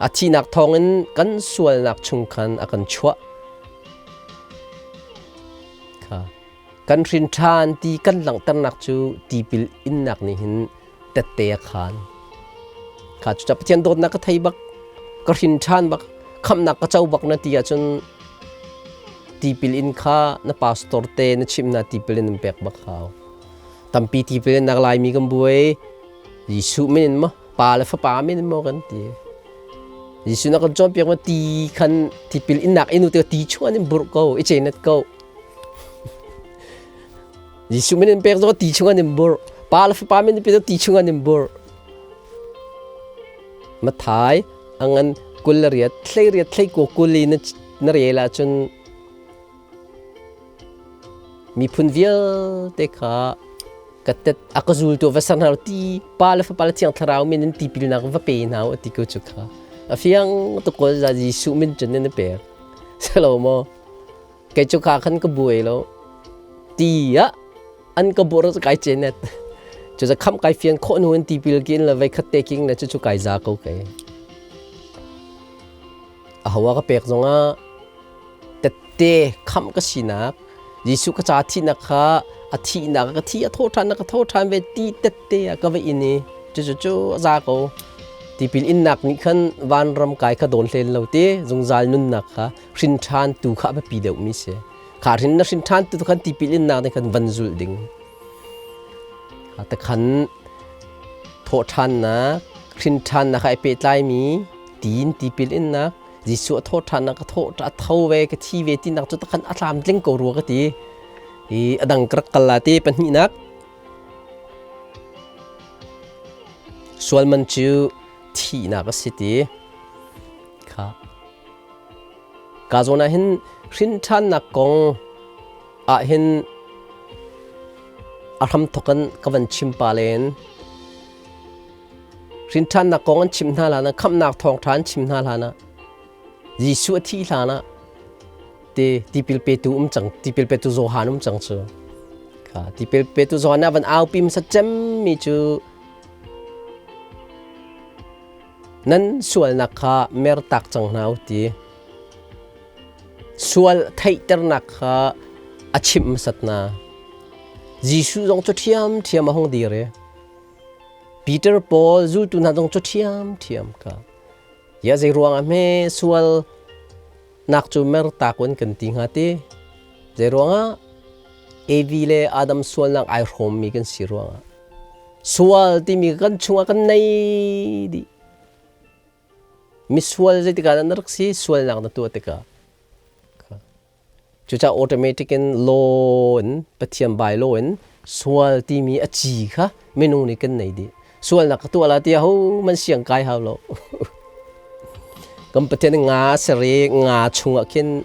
A thihnak thawngin kan sualnak chung khan a kan chuah. Kha kan hrin ṭhan ti kan langhternak cu tipil innak nih hin tette a khaan. Kha cucaah Pathian dawtnak ka thei bak, ka hrin ṭhan bak, khamhnak ka co bak na ti ahcun tipil in kha na pastor te na chimh hna tipil in an pek bak hau. Tampi tipil in nak Laimi kan buai. Jesuh min in maw, Pa le Fapa min in maw kan ti. Jesuh na kan cawnpiak ma ti khan tipil innak inu te ti chung an in burh ko i cenat ko. Jesuh min in pek zong ti chung an in burh. Pa le Fapa min in pek ti chung an in burh. Mathai angan kul riat thlei riat thlei ko kuli na na rel ahcun Miphun vialte kha ka tet a ka zultu va ser hna ti Pa le Fapa le Thiang Thlarau min in tipilnak va pe hna u ti ko cu kha. A fiang tuk ko za Jesuh min cun in a pek. Selo maw? Kei cu kha khan ka buai lo. Ti ah an ka bur kai cenet. Cu za kham kai fian khawh nu in tipil kin le vei khat te king le cu cu kai za ko kai. A hawa ka pek zongah tette khamh ka sinak Jesuh ka ca thihnak kha a thihnak ka thi a tho ṭhan ka tho ṭhan ve ti tette ah ka va in i cucu cu a za ko. Tipil innak nih khan vanram kai kha dawn hlen lo te zungzal nunnak kha hrin ṭhan tu kha a biapi deuhmi si. Kha hrin na hrin ṭhan tu khan tipil innak nih khan van zulh ding. Takhan thawhṭhannak, hrin ṭhannak kha ai pehtlaimi tiin tipil innak Jesuh a thawhṭhannak ka thawh a tho ve ka thi ve tinak cu takhan a tlamtling ko rua ka ti. I a dang ka rak kal la te pahnihnak sual man cu thihnak a si ti. Kha ka zawn ah hin hrinṭhannak kong ah hin a hram thawk in ka van chim pa len. Hrinṭhannak kong an chimh hna hlanah, khamhnak thawngṭha an chim hna hlanah, Jesuh a thih hlanah te tipil petu um cang, tipil petu Johan um cang cu. Kha tipil petu Johan a van aupi hmasa cemmi cu Nan sualnak kha mertak cang hna u ti. Sual theihternak kha a chimh hmasat hna. Jesuh zong cu ṭhiamṭhiam a hung dir i Peter pawl zultu hna zong cu ṭhiamṭhiam kha. Ya zei ruangah hme sual nak cu mertak un kan ti hnga ti? Zei ruangah Evi le Adam sualnak ai hrawmmi kan si ruangah. Sual timi kan chungah kan nei dih. Misual zeitikah dah na rak si? Sualnak na tuah tikah. Cucaah automatic in law in Pathian by law in sual timi a ci kha minung nih kan nei dih. Sualnak ka tuah la tiah ho man siang kai hau lo. Kan Pathian nga ser i nga chungah khin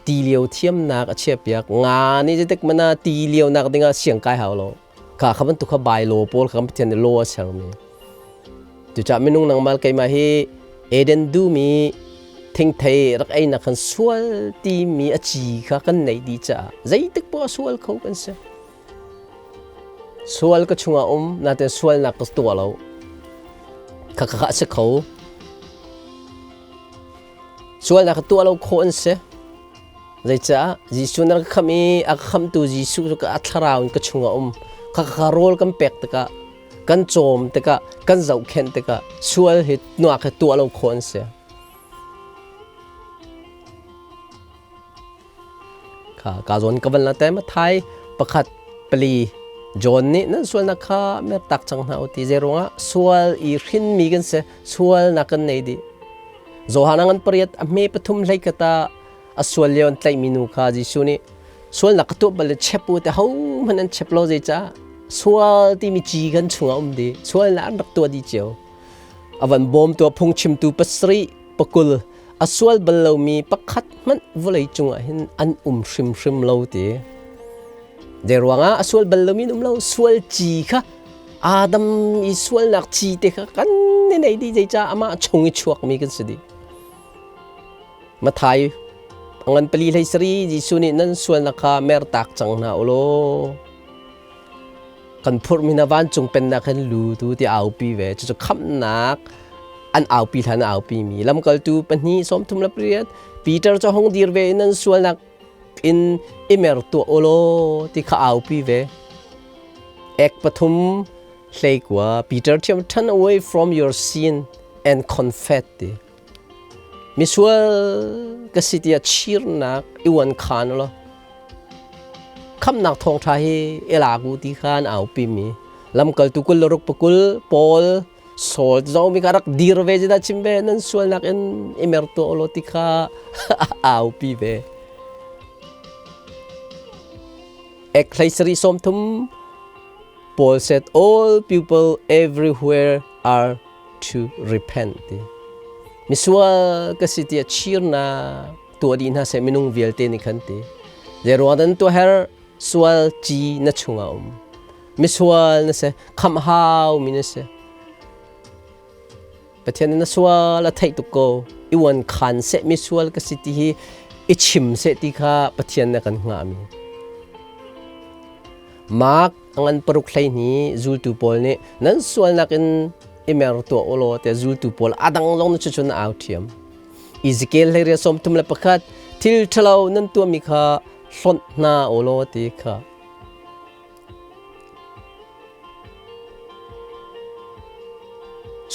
ti lio thiamnak a chiahpiak. Nga nih zeitik mana ti lio nak dingah siang kai hau lo. Kha kha bantuk kha by law pawl kha kan Pathian nih law a sermi. Cucaah minung nangmah keimah hi Eden dum i thingthei rak einak khan sual timi a ci kha kan neih dih caah zeitik poah sual kho kan si. Sual ka chungah um, nain sualnak ka tuah lo. Kha kha a si kho. Sualnak ka tuah lo khawh an si. Zeicah Jesuh na rak khamh i a ka khamhtu Jesuh cu a thlarau in ka chungah um. Kha kha rawl kan pek tikah kan cawm tikah kan zohkhenh tikah sual hi nuak hi tuah lo khawh an si. Kha ka zawn ka van la te Mathai pakhat pali John nih nan sualnak kha mertak cang hna u ti zei ruangah sual i hrinmi kan si sualnak kan nei dih. Johan ngan pariat a hme pathum hlei kata a sual lio an tlaihmi nu kha Jesuh nih sualnak ka tuah bal le chep u te hohmanh an chep lo zeicah sual timi ci kan chungah um dih sualnak an rak tuah dih cio a van bawmtu a phungchimtu pasarih pakul a sual bal lomi pakhat hmanh vawlei cungah hin an um hrimhrim lo ti zei ruangah a sual bal lomi an um lo sual ci kha Adam i sualnak ci te kha kan ni nei dih zeicah amah chung i chuakmi kan si dih Mathai a ngan pali hlei sari Jesuh nih nan sualnak kha mertak cang hna u law kan phurhmi hna vancung pennak hin lu tu ti aupi ve. Cucu khamhnak an aupi hlan a aupi mi lamkaltu pahnih sawmthum le pariat Peter cu hung dir ve i nan sualnak in i mer tuah u law ti kha aupi ve. Ek pathum hleikua Peter thiam turn away from your sin and confess ti. Misual ka si tiah chirnak i uan khan law khamnak thawngṭha hi i lak u ti kha an aupi mi lamkaltu kul le ruk pakul Paul Saul zong mi kha rak dir ve dah chim ve nan sualnak in i mer tuah law ti kha aupi ve. Ek hlei sarih sawm thum Paul said all people everywhere are to repent ti. Misual ka si tiah chirnak tuah dih hna seh minung vialte nih khan ti. Zeiruang dan tuah her sual ci na chungah um. Misual na si, khamh hau mi na si. Pathian na sual a theih tuk ko. I wan khan seh misual ka si ti hi i chim seh ti kha Pathian na kan hngah mi. Mark A ngan paruk hleihnih zultu pawl nih nan sualnak in i mer tuah u law tiah zultu pawl a dang zong na cucun na au ṭhiam. Ezekiel hleiriat 31 thil ṭhalo nan tuahmi kha hlonh hna u law ti kha.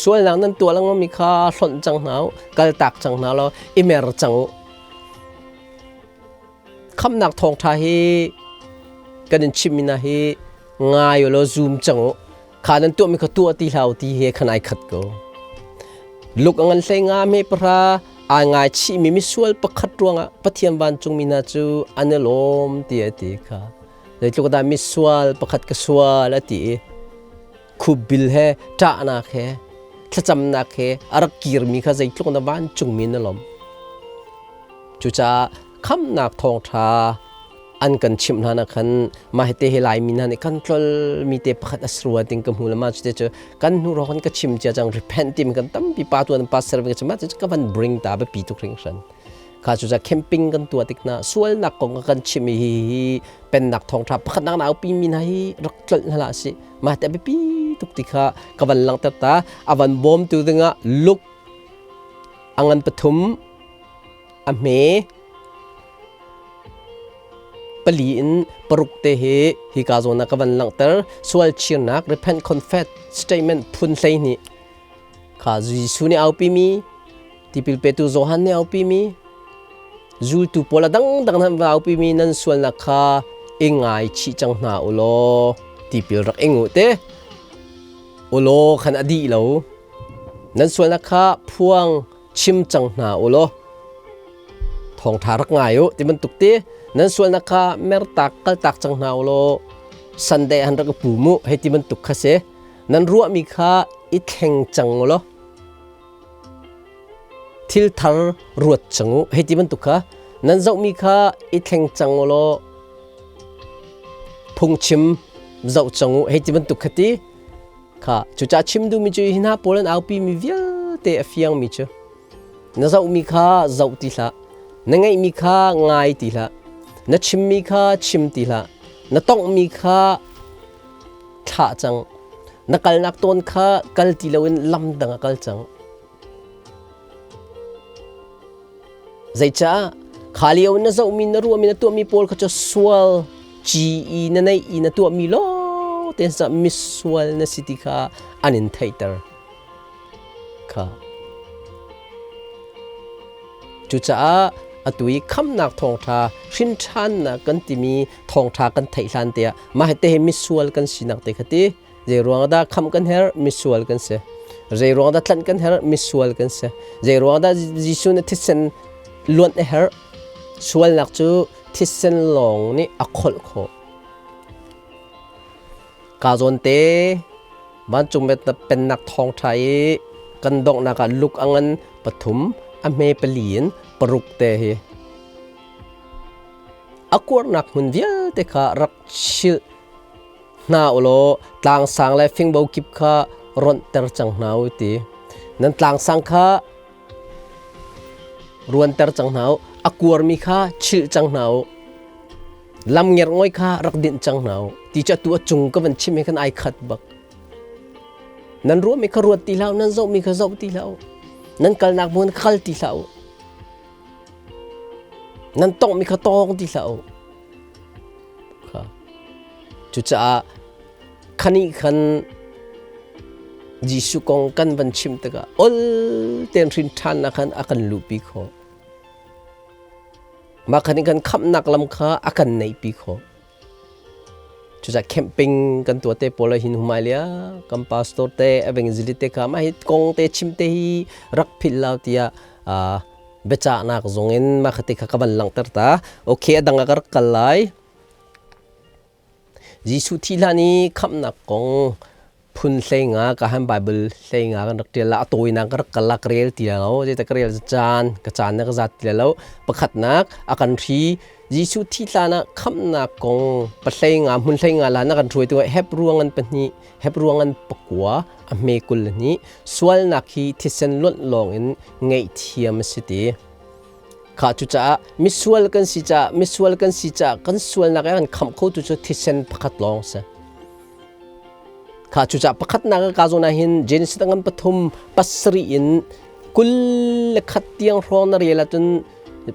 Sualnak nan tuah lengmangmi kha hlonh cang hna u, kaltak cang hna law i mer cang u. Khamhnak thawngṭha hi kan in chimhmi hna hi ngai u law zum cang u. Kha nan tuahmi kha tuah ti hlah u ti he khan ai khat ko. Luk a ngan hlei nga me pahra ai ngai chihmi misual pakhat ruangah Pathian vancungmi hna cu an i lawm ti a ti kha. Zeitluk dah misual pakhat ka sual a ti i khupbil he ṭahnak he thlacamnak he a rak kirmi kha zeitluk na vancungmi na lawm. Cucaah khamhnak thawngṭha an kan chimh hna na khan mah hi te hi Laimi hna nih kan tlol mi te pakhat a si rua ting ka hmu le mah cu kan hnu ro kan ka chim cia cang repent timi kan tampi pa tuan pa ser ka chim mah cu ka van bring ta biapi tuk hringhran kha cu camping kan tuah tik na sualnak kong kan chim hi hi pennak thawngṭha pakhat nak nau pi mi hna hi rak tlolh hna lah si mah te biapi tuk ti kha ka van langhter ta a van bawmtu dingah luk. A ngan pathum a hme pali in paruk te hi hika zawn ah ka van langhter. Sual chirnak repent confess statement phun 12 kha Jesuh nih aupi mi, tipil petu Johan nih aupi mi, zultu pawl a dangdang nan va aupi mi, nan sualnak kha i ngaichih cang hna u law tipil rak ing u te. Ulaw khan a dih lo. Nan sualnak kha phuang chim cang hna u law thawngṭha rak ngai u ti bantuk te. Nan sualnak kha mertak kaltak cang hna u law Sunday han rak i pum u hei ti bantuk kha si. Nan ruahmi kha i thleng cang u law thil thar ruat cang u hei ti bantuk kha. Nan zohmi kha i thleng cang u law phungchim zoh cang u hei ti bantuk kha ti kha. Cucaah chim duhmi cu hi hna pawl an aupi mi vialte a fiangmi cu na zohmi kha zoh ti hlah, na ngaihmi kha ngai ti hlah, na chimmi kha chim ti hlah, na tonghmi kha thlah cang, na kalnak tawn kha kal ti loin lam dang a kal cang. Zeicah kha lio na zohmi, na ruahmi, na tuahmi pawl kha cu sual ci i na neih i na tuahmi lawng te sa misual na si ti kha an in theihter kha. Cucaah atu i khamnak thawngṭha, hrinṭhannak kan timi thawngṭha kan theih hlan te ah mah hi te hi misual kan sinak te kha ti. Zei ruang dah khamh kan herh? Misual kan si. Zei ruang dah tlanh kan herh? Misual kan si. Zei ruang dah Jesuh nih thisen luanh a herh? Sualnak cu thisen lawng nih a kholh khawh. Ka zawn te vancung pennak thawngṭha i kan donghnak ah luk a ngan pathum a hme pali in paruk te hi a kuarnak hmun vialte kha rak chilh hna u law tlangsang le fingbo kip kha ronhter cang hna u ti. Nan tlangsang kha ruanter cang hna u, a kuarmi kha chilh cang hna u, lam ngerngoi kha rak dinh cang hna u ti cu atu a cung ka van chim he khan ai khat bak. Nan ruahmi kha ruat ti hlah u, nan zohmi kha zoh ti hlah u, nan kalnak hmun kal ti hlah u, nan tonghmi kha tawng ti hlah u. Kha. Cucaah khani khan Jesuh kong kan van chim tikah ol tein hrin ṭhannak khan a kan luhpi khawh. Mah khan in kan khamhnak lam kha a kan neihpi khawh. Cucaah camping kan tuah te pawl ah hin humai lia kan pastor te evangelist te kha mah hi kong te chim te hi rak philh lo tiah biacahnak zong in mah kha te kha ka van langhter ta. Okay, a dang ah ka rak kal lai. Jesuh thi hlan i khamhnak kong phun 15 ka han Bible 15 kan rak ṭial la. A tawinak ka rak kal la, ka rel ti lo. Zeicah ka rel caan ka caan na ka zat ti lo. Pakhatnak a kan hri. Jesuh thi hlan ah khamhnak kong pahlei nga hmun 15 la na kan hruai tu Heb ruang an pahnih, Heb ruang an pakua a hme 22, sualnak hi thisen luanh lawng in ngaihthiam a si ti. Kha cucaah misual kan si caah, misual kan si caah kan sualnak i kan khamh khotu cu thisen pakhat lawng si. Kha cucaah pakhatnak ka zawn ah hin Genesis ngan pathum pasarih in 21 tiang hrawng na rel ahcun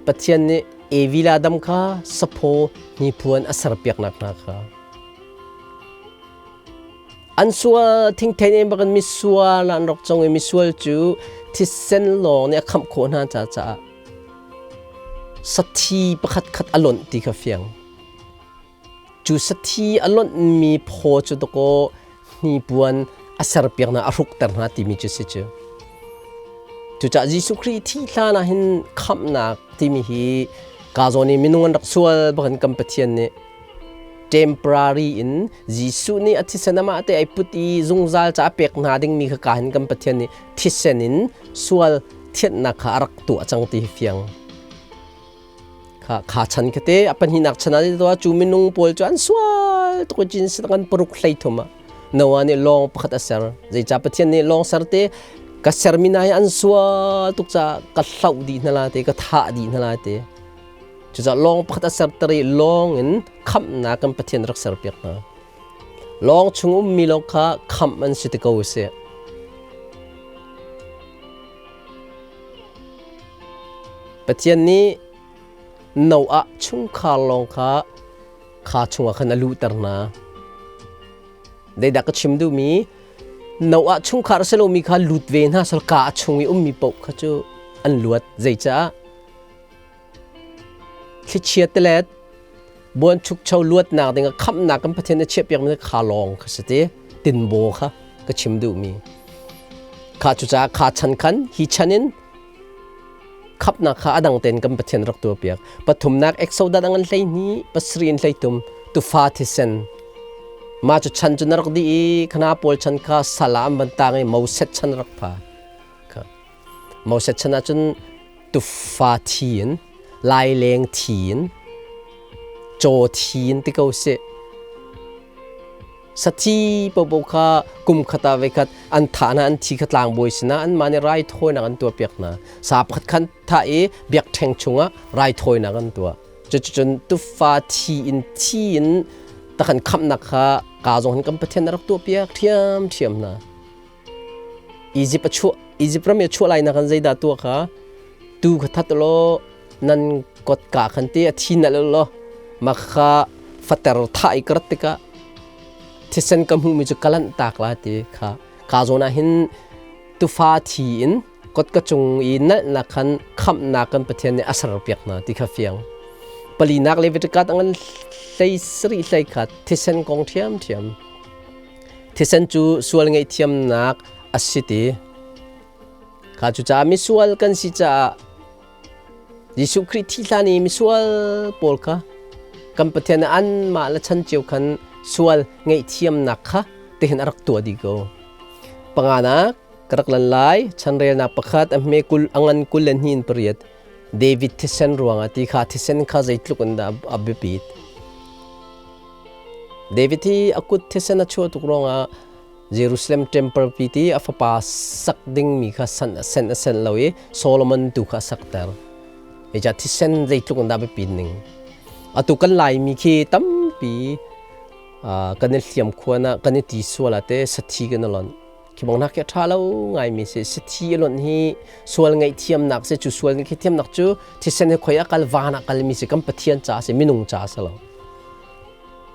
Pathian nih Evi le Adam kha saphaw hnipuan a serpiaknak hna kha an sual thingthei in bakin misual an rak cong i misual cu thisen lawng nih a khamh khawh hna caah sathi pakhat khat a lonh ti kha fiang. Cu sathi a lonhmi phaw cu dakaw hnipuan a serpiak hna, a hrukter hna timi cu si cu. Cucaah Jesuh Khrih thi hlan ah hin khamhnak timi hi ka zawn i minung an rak sual bakin kan Pathian nih temporary in Jesuh nih a thisen amah te ai put i zungzal ca a pek hna dingmi kha ka hin kan Pathian nih thisen in sual thianhnak kha a rak tuah cang ti hi fiang. Kha kha chan kha te a pahnihnak chan ah to cu minung pawl cu an sual tuk i cin kan paruk hlei thum ah Noah nih lawng pakhat a ser. Zeicah Pathian nih lawng ser te ka sermi hna hi an sual tuk caah ka hloh dih hna la te, ka thah dih hna la te. Cucaah lawng pakhat a serter i lawng in khamhnak kan Pathian rak serpiak hna. Lawng chung ummi lawng kha khamh an si te ko sih. Pathian nih Noah chungkhar lawng kha kha chungah khan a luhter hna. Zeidah ka chim duhmi Noah chungkhar a si lomi kha lut ve hna sal ka a chung i ummi paoh kha cu an luat. Zeicah? Thlichia tilet buanchukcho luatnak ding ah khamhnak kan Pathian a chiahpiakmi kha lawng kha si ti tinbaw kha ka chim duhmi. Kha cucaah kha chan khan hi chan in khapnak kha a dang tein kan Pathian rak tuahpiak. Pathumnak Exodus a ngan 12 pasarih in 13 tufa thisen mah cu chan cu na rak dih i khana pawl chan kha sal ah an van tang i Moses chan rak pha. Kha. Moses chan ahcun tufa thi in laileng thi in caw thi in ti ko sih Sathi paohpaoh kha kum khat ah voikhat an thah hna, an thi kha tlangbawi sinah anmah nih raithawinak an tuahpiak hna. Sa pakhat khan thah i biakṭheng chungah raithawinak an tuah. Cuticun tufa thi in thi in takhan khamhnak kha ka zong hin kan Pathian a rak tuahpiak ṭhiamṭhiam hna. Egypt a chuah Egypt ram i a chuah lai nak an zeidah tuah kha tu kha that law nan kotka khan te a thi nalh law mah kha fater thah i ka rat tikah thisen ka hmuhmi cu ka lanh tak la ti kha ka zawn ah hin tufa thi in kotka cung i nalhnak khan khamhnak kan Pathian nih a serpiak hna ti kha fiang. Palinak Leviticus a ngan hlei sarih hlei khat thisen kong ṭhiamṭhiam. Thisen cu sual ngaihthiamnak a si ti. Kha cucaah misual kan si caah Jesuh Khrih thi hlan i misual pawl kha kan Pathian nih anmah le chan cio khan sual ngaihthiamnak kha tihin a rak tuah dih ko. Panganak ka rak lan lai chanrelnak pakhat a hme kul a ngan kul le hnih in pariat David thisen ruangah ti kha thisen kha zeitluk in dah a biapit. David hi a kut thisen a chuah tuk ruangah Jerusalem temple pi ti a fapa sak dingmi kha san a sen a sen lo i Solomon tu kha a sakter. Hi thisen zeitluk in dah biapit ning. Atu kan Laimi khi tampi kan i hliam khuan ah kan i ti sual ah te sathi kan i lonh. Khi bang nak khi a ṭha lo ngaimi si. Sathi a lonh hi sual ngaihthiamnak si cu sual ngaihthiamnak cu thisen hi khoi a kal van ah kalmi si kan Pathian ca si minung ca si lo.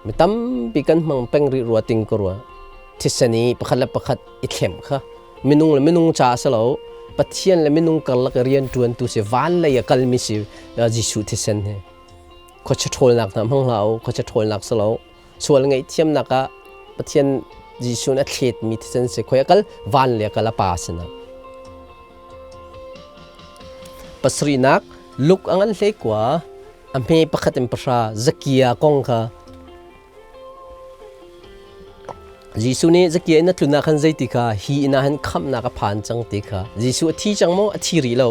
Mi tampi kan hmang peng rih rua ting ka rua. Thisen i pakhat le pakhat i thlem kha minung le minung ca si lo Pathian le minung karlak i rian ṭuantu si van lei a kalmi si Jesuh thisen hi. Khuachia ṭhawlnak hna hmang hlah u, khuachia ṭhawlnak si lo. Sual ngaihthiamnak ah Pathian Jesuh nih a thletmi thisen si khoi a kal van le a kal a pa sinah. Pasarihnak Luke a ngan hlei kua a hme pakhat in pahra Zakia kong kha Jesuh nih Zakia inn a tlun ah khan zeiti kha hi inn ah hin khamhnak a phan cang ti kha Jesuh a thi cang maw a thi rih lo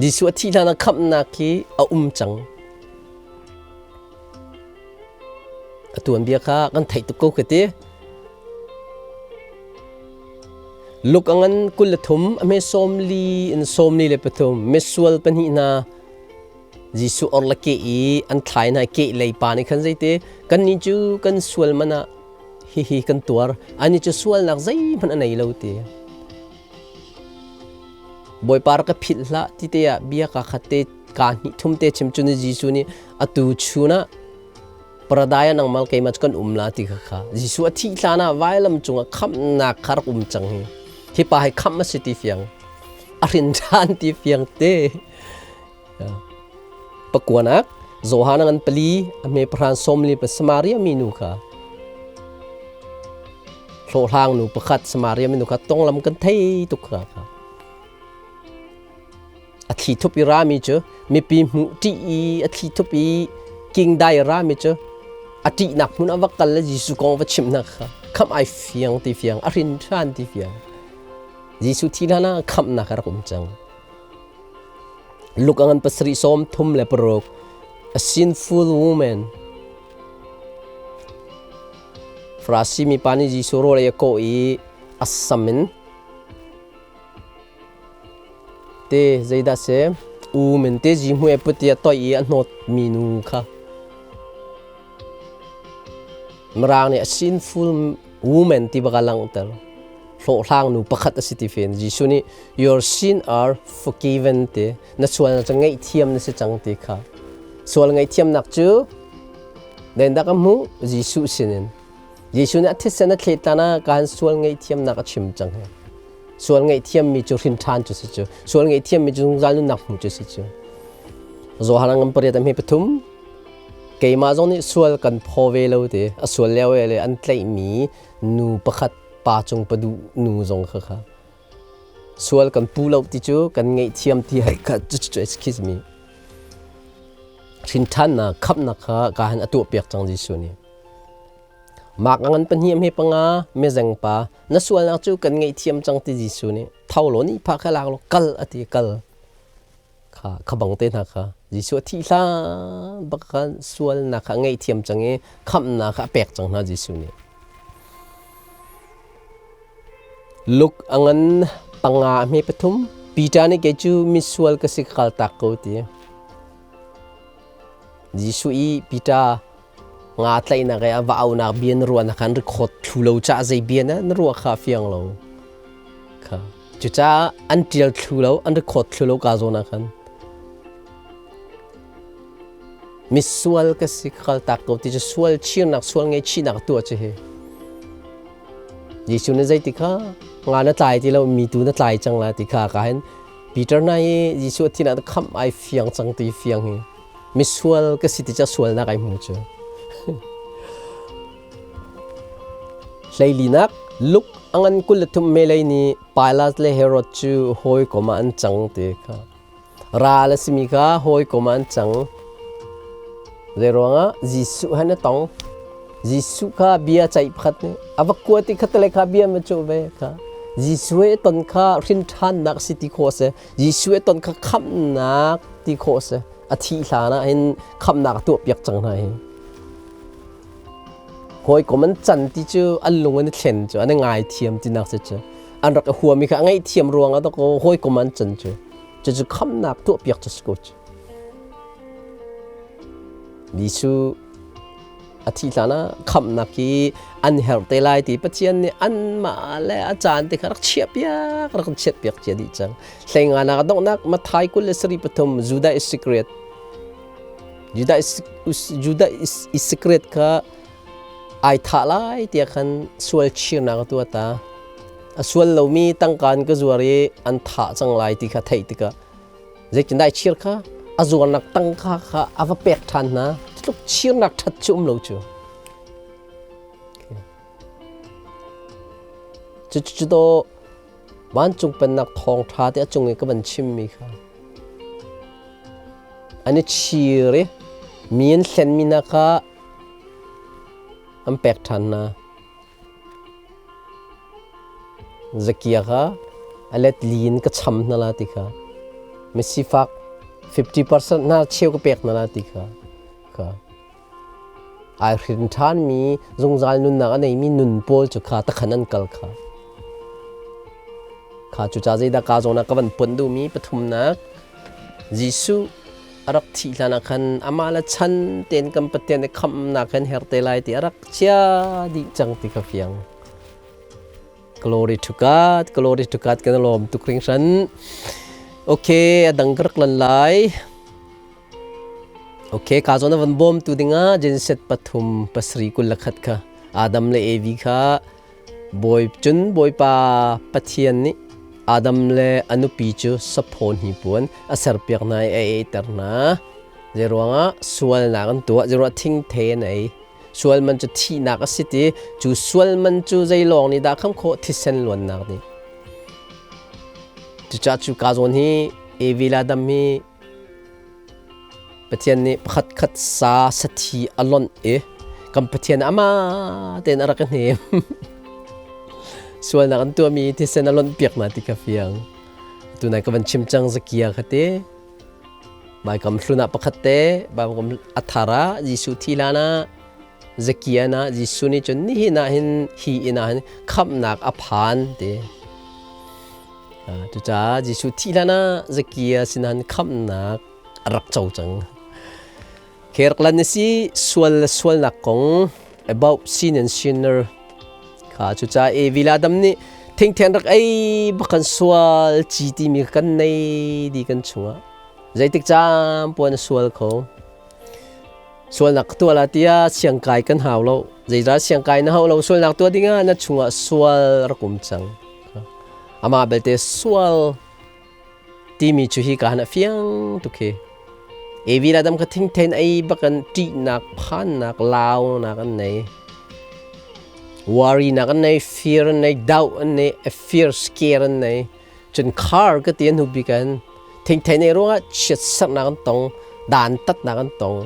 Jesuh a thih hlan ah khamhnak hi a um cang a tuanbia kha kan theih tuk ko ka ti Luk a ngan 23 a hme 40 in 43 misual pahnih hna Jesuh or le ke i an thlai hna ke lei pa nih khan zeite kannih cu kan sual man ah hihi kan tuar ani cu sualnak zeihmanh a nei lo ti Bawipa rak ka philh hlah ti te ah bia ka khat te ka hnih thum te chim cun Jesuh nih atu chun ah paradise nangmal keimah cu kan um la ti kha kha Jesuh a thih hlan ah vailam cungah khamhnak kha rak um cang hi hi pa hi khamh a si ti fiang a hrin ṭhan ti fiang te Pakuanak Johan a ngan pali a hme pahran 40 pa Samaria minu kha hlawhhlang nu pakhat Samaria minu kha tonglam kan thei tuk kha kha a thli thup i rami cu mipi hmuh ṭih i a thli thup i kingdai rami cu a ṭihnak hmun ah va kal le Jesuh kong va chimh hna kha khamh ai fiang ti fiang a hrin ṭhan ti fiang Jesuh thi hlan ah khamhnak a rak um cang Luk a ngan pasarih sawm thum le paruk a sinful woman Farasi mipa nih Jesuh rawl ei a kawh i a sam in Te zeidah si? U men te zi hmui a put i a toih i a hnawt mi nu kha. Mirang nih a sinful woman ti bak a langhter. Hlawhhlang nu pakhat a si ti fen Jesuh nih your sin are forgiven ti na sual cu ngaihthiam na si cang ti kha. Sual ngaihthiamnak cu den dah ka hmuh? Jesuh sinin. Jesuh nih a thisen a thlet hlan ah kan sual ngaihthiamnak a chim cang hi. Sual ngaihthiammi cu hrin ṭhan cu si cu. Sual ngaihthiammi cu zungzal nunnak hmu cu si cu. Johan ngan pariat a hme pathum. Keimah zong nih sual kan phaw ve lo ti. A sual lio le an tlaihmi nu pakhat pa cung paduh nu zong kha kha. Sual kan pu lo ti cu kan ngaihthiam ti hai kha cu cu excuse me. Hrin ṭhannak khamhnak kha ka han a tuah piak cang Jesuh nih. Mak a ngan pahnih hme panga mezeng pa na sualnak cu kan ngaihthiam cang ti Jesuh nih tho law nih pha kha lak law kal a ti kal kha kha bang te hna kha Jesuh a thih hlan bak khan sualnak kha a ngaihthiam cang i khamhnak kha a pek cang hna Jesuh nih. Luke a ngan panga hme pathum Peter nih kei cu misual ka si kal tak ko ti. Jesuh i Peter nga tlaihnak i a va aunak bia na ruahnak khan record thlu lo caah zei bia na na ruah kha fiang lo kha cucaah an ṭial thlu lo an record thlu lo ka zawn ah khan misual ka si kal tak ko ti cu sual chirnak sual ngaihchihnak tuah cu hi Jesuh nih zeiti kha nga na tlai ti lo mi tu na tlai cang la ti kha ka hin Peter na hi Jesuh thin ah khamh ai fiang cang ti fiang hi misual ka si ti ca sualnak ai hmu cu hleilinak Luke angan 23 melei ni Pilate le Herod cu hawikom ah an cang ti kha ral a simi kha hawikom ah an cang zei ruangah Jesuh han a tong Jesuh kha bia ceih pakhat nih a va kua ti kha tale kha bia ma cu ve kha Jesuh he ton kha hrin ṭhannak si ti khawh si Jesuh he ton kha khamhnak ti khawh si a thih hlan ah hin khamhnak a tuahpiak cang hna hi hawikom an can ti cu an lung an i thlen cu an i ngaithiam tinak si cu an rak i huami kha a ngaihthiam ruangah dakaw hawikom an can cu cucu khamhnak tuahpiak cu si ko cu Jesuh a thih hlan ah khamhnak hi an herh te lai ti Pathian nih anmah le a caan te kha rak chiahpiak rak chiatpiak cia dih cang. Hleinganak a donghnak Matthai 23 Judah Iscariot Judah Judah Iscariot kha ai thah lai tiah khan sual chirnak a tuah ta. A sual lomi tangka an ka zuar i an thah cang lai ti kha theih tikah Zeitindah chir kha a zuarnak tangka kha a va pek ṭhan hna. Tluk chirnak ṭhat cu um lo cu. Cucu to vancung pennak thawngṭha te a cung i ka van chimmi kha an i chir i mi an hlenmi hna kha an pek ṭhan hna. Zakia kha a let li in ka cham hna la ti kha misifak 50% hna cheu ka pek hna la ti kha kha ai hrin ṭhan mi zungzal nunnak a neimi nun pawl cu kha takhan an kal kha kha cu ca zeidah ka zawn ah ka van pon duhmi pathumnak Jesuh a rak thih hlan ah khan amah le chan tein kan Pathian i khamhnak kan her te lai ti a rak chia dih cang ti kha fiang. Glory to God, glory to God kan lawm tuk hringhran. Okay, a dang ka rak lan lai. Okay, ka zawn a van bawm tu dingah Genesis pathum pasarih kul le khat kha Adam le Evi kha Bawi cun Bawipa Pathian nih Adam le a nupi cu saphaw hnipuan a serpiak hna i a eiter hna. Zeiruangah sualnak an tuah, zeiruangah thingthei an ei. Sual man cu thihnak a si ti, cu sual man cu zei lawng nih dah kham khawh thisen luannak nih. Cucaah cu ka zawn hi Evi le Adam hi Pathian nih pakhatkhat sa sathi a lonh i kan Pathian amah tein a rak i hnem. Sualnak an tuahmi thisen a lonh piak hna ti kha fiang. Tunai ka van chim cang Zakia kha te. Baikam hlun ah pakhat te, Baikam a thar ah Jesuh thi hlan ah Zakia na Jesuh nih cun nihin ah hin hi inn ah hin khamhnak a phan ti. Cucaah Jesuh thih hlan ah Zakia sinah khamhnak a rak co cang. Kherklan si sual le sualnak kong about sin and sinner kha cucaah Evi le Adam nih Thingthen rak ei bak kan sual ci timi kan nei di kan chungah. Zeitik caan puan a sual kho. Sualnak tuah la tiah siangkai kan hau lo. Zeizah siangkai na hau lo sualnak tuah dingah na chungah sual rak um cang. Amah belte sual timi cu hi ka han a fiang tuk hi. Evi le Adam kha thingthen ei bakan ṭihnak, phannak, launak an nei. Worry nak an nei, fear an nei, doubt an nei, fear scare an nei. Cun khar ka ti an hu bik an thingthei nei ruangah chiatserhnak an tong, dantatnak an tong.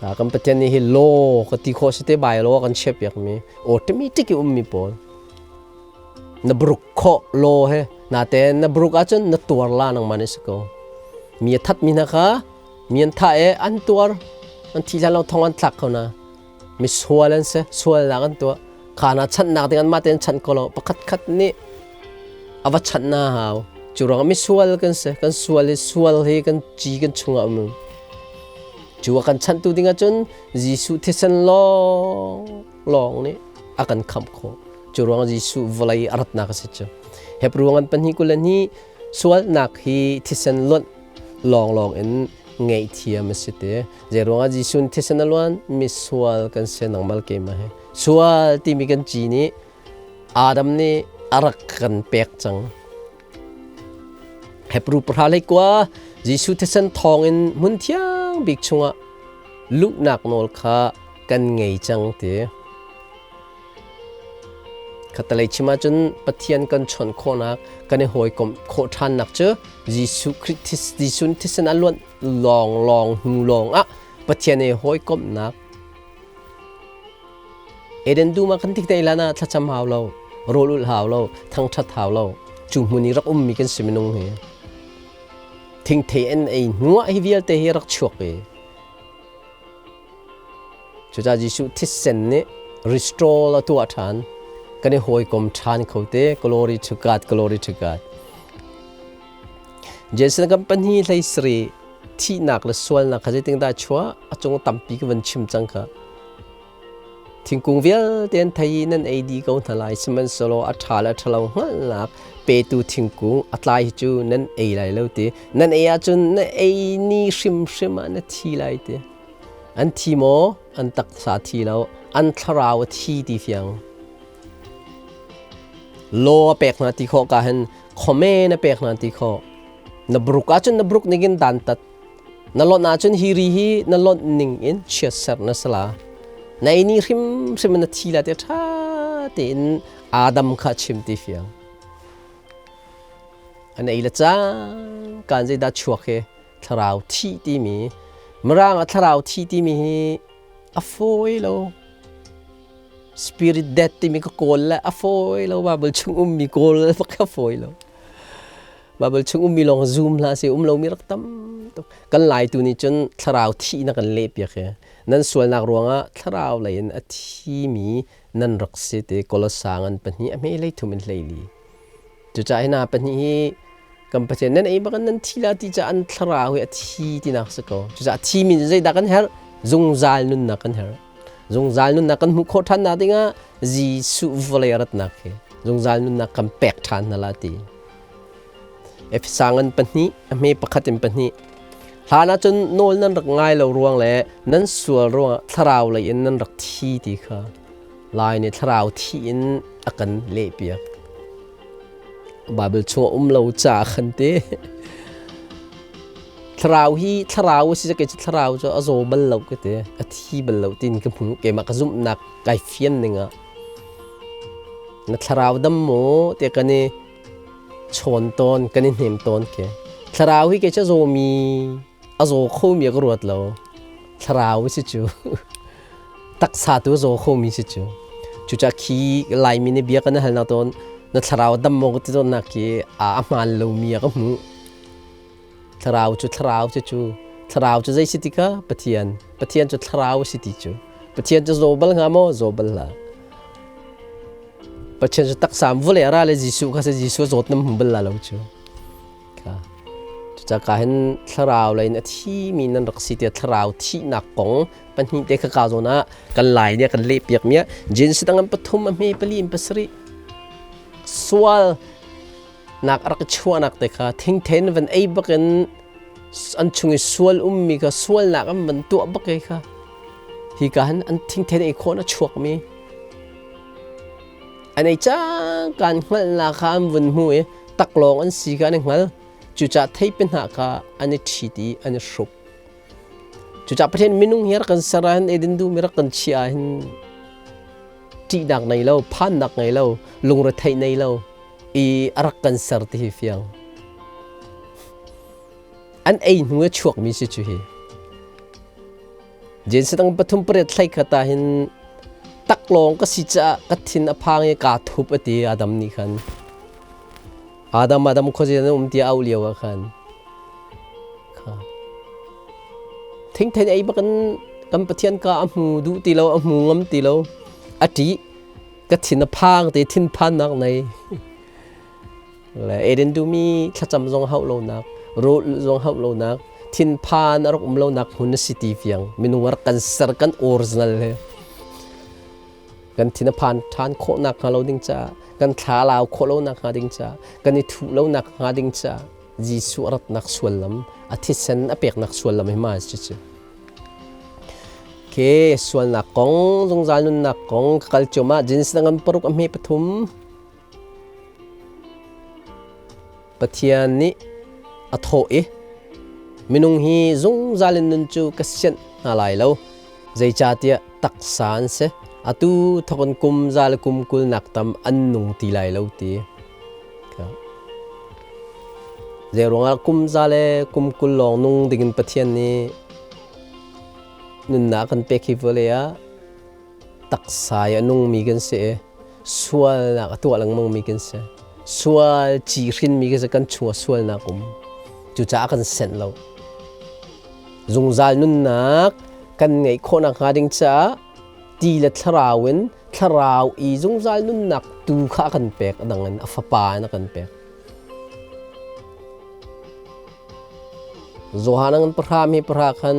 Ka kan Pathian nih hi law ka ti khawh si te bai law kan chiah piak mi automatic i ummi pawl. Na bruk khawh law he natein na bruk ahcun na tuar la nangmah nih si ko. Mi a that mi hna kha mi an thah e an tuar an thi hlan lo thong an thlak kho na. Mi sual an si, sualnak an tuah. Kha na chanhnak ding anmah tein chanh ko lo. Pakhat khat nih a va chanh na hau. Cu ruangah mi sual kan si. Kan sual hi sual hi kan ci kan chungah um. Cu a kan chanhtu ding ahcun Jesuh thisen lawng lawng nih a kan khamh khawh. Cu ruangah Jesuh vawlei a ratnak a si cu. Hebrew ngan pahnih 22 sualnak hi thisen luanh lawnglawng in ngaihthiam a si te. Zeiruangah Jesuh nih thisen a luan? Misual kan si nangmal keimah hi. Sual timi kan ci nih Adam nih a rak kan pek cang. Hebrew 10:9 Jesuh thisen thawngin hmun thiang bik chungah luhnak nawl kha kan ngei cang ti. Khatalei chim ahcun Pathian kan chawnh khawhnak, kan i hawikomh khawh ṭhannak cu Jesuh Khrih Jesuh thisen a luanh lawnglawng hnu lawngah Pathian i hawikomhnak Eden dum ah kan tik te lan ah thlacam hau lo, rawl ulh hau lo, thangṭhat hau lo. Cu hmun i rak ummi kan si minung hi. Thingthei an ei hnuah hi vialte hi rak chuak i Cucaah Jesuh thisen nih restore a tuah ṭhan. Kan i hawikom ṭhan kho te. Glory to God, glory to God. Jason kan pahnih hlei sari thihnak le sualnak kha zeitin dah chuah a cung tampi ka van chim cang kha. Thingkung vialte an thei i nan ei dih ko hna lai sihmanhsehlaw a ṭha le a ṭhalo hngalhnak petu thingkung a tlai hi cu nan ei lai lo ti. Nan ei ahcun na ei ni hrimhrim ah na thi lai ti. An thi maw? An taksa thi lo. An thlarau a thi ti fiang. Law a pek hna ti khawh ka hin khomen a pek hna ti khawh. Na bruk ahcun na bruk ningin dantat. Na lonh ahcun hi ri hi na lonh ning in chiatserh na si la. Na ei ni hrimhrim in na thi la ti ṭha tein Adam kha chim ti fiang. An ei le cang kan zeidah chuak hi thlarau thih timi Mirang ah thlarau thih timi hi a fawi lo. Spirit death timi ka kawl le a fawi lo Bible chung ummi kawl le ka fawi lo. Bible chung ummi lawng zoom hlah seh um lomi rak tam tuk. Kan Laitu nih cun thlarau thih na kan leh piak hi. Nan sualnak ruangah thlarau lei in a thimi nan rak si ti Kolosa ngan pahnih a hme lei thum in hlei li. Cucaah hi hna pahnih hi kan Pathian nan ei bak nan thi la ti caah an thlarau hi a thi tinak si ko. Cucaah thimi cu zeidah kan herh? Zungzal nunnak kan herh. Zungzal nunnak kan hmuh khawh ṭhan nak dingah Jesuh vawlei a ratnak hi zungzal nunnak kan pek ṭhan hna la ti. Efesa ngan pahnih a hme pakhat in pahnih hlan ahcun nawl nan rak ngai lo ruang le nan sual ruangah thlarau lei in nan rak thi ti kha Lai nih thlarau thi in a kan lehpiak. Bible chung um lo ca khan te. Thlarau hi thlarau a si ke cu thlarau cu a zaw bal lo ka te a thi bal lo tin ka hmu keimah ka zumhnak kai fian ning ah na thlarau dam maw te kan i chawn tawn kan i hnem tawn ke thlarau hi ke cu zawmi a zaw khomi ka ruat lo thlarau si cu taksa tu zaw khomi si cu cuca khi Laimi nih bia kan hal na tawn na thlarau dam maw ti tawn nak khi a hmaan lomi a ka hmuh thlarau cu thlarau cu cu thlarau cu zei si ti kha Pathian Pathian cu thlarau si ti cu Pathian cu zaw bal hnga maw zaw bal hlah Pathian cu taksa vawlei a ra le Jesuh kha si Jesuh zawt nam hmu bal la lo cu. Kha. Cucaah hin thlarau lei in a thimi nan rak si tiah thlarau thihnak kong pahnih te kha ka zawn ah kan lai nih a kan lehpiak mi ah Genesis dang an pathum a hme pali in pasarih sual nak a rak i chuahnak te kha thingthen van ei bakin an chung i sual ummi kha sualnak an van tuah bak i kha hi ka hin an thingthen ei khawh a chuakmi an ei cang kan hngalhnak kha an vun hmu i taklawng an si kha an i hngal. Cucaah theipi hna kha an i ṭhit i an i hruk. Cucaah Pathian minung hi rak kan ser ahhin eidin duhmi rak kan chiah ahhin ṭihnak nei lo, phannak ngei lo, lungretheih nei lo i a rak kan ser ti hi fiang. An ei hnu i chuakmi si cu hi. Jensi dang pathum pariat hlei khat ah hin taklawng ka si caah ka thin a phang i kaa thup a ti Adam nih khan. Adam Adam khuazei na um tiah auh lio ah khan kha thingthei ei bak in kan Pathian ka a hmu duh ti lo a hmu ngam ti lo a ṭih ka thin a phang ti thinphannak nei le Eden duhmi thlacam zong hauh lonak rawl zong hauh lonak thinphan a rak um lonak hmun a si ti fiang minung a rak kan ser kan original he kan thin a phan ṭhan khawh nakhnga lo ding caah kan thla a lau khawh lo nakhnga ding caah kan i thuh lo nakhnga ding caah Jesuh a ratnak suallam a thisen a peknak suallam hi ma si cu ke sualnak kong zungzal nunnak kong ka kal ciom ah jins ngan paruk a hme pathum Pathian nih a thawh i minung hi zungzal in nun cu ka sianh hna lai lo zeicahtiah taksa an si atu thawk in kum za le kum kul nak tam an nung ti lai lo ti zei ruangah kum za le kum kul lawng nung dingin Pathian nih nunnak kan pek hi vawlei ah taksa i a nungmi kan si i sualnak a tuah lengmangmi kan si. Sual ci hrinmi kan si, kan chungah sualnak um. Cucaah kan senh lo. Zungzal nunnak kan ngeih khawh nakhnga ding caah ti le thlarau in thlarau i zungzal nunnak tu kha a kan pek, a dang in a fapa in a kan pek. Johan an pahra mi pahra khan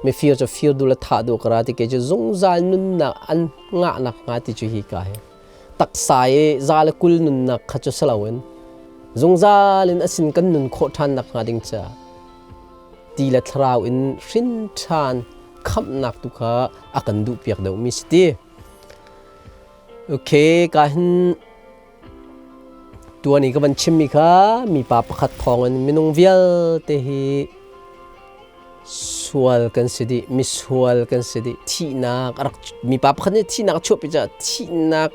mifir cu fir duh le thah duh ka ra ti ke cu zungzal nunnak an ngah nak hnga ti cu hi ka hi taksa i za le kul nunnak kha cu si loin zungzal in asin kan nun khawh ṭhan nak hnga ding ca ti le thlarau in hrin ṭhan khamhnak tu kha a kan duh piak deuh mi si ti okay ka hin Tuan i ka van chimmi kha mipa pakhat thawngin minung vialte hi sual kan si dih, misual kan si dih. Thihnak a rak mipa pakhat nih thihnak a chuahpi caah thihnak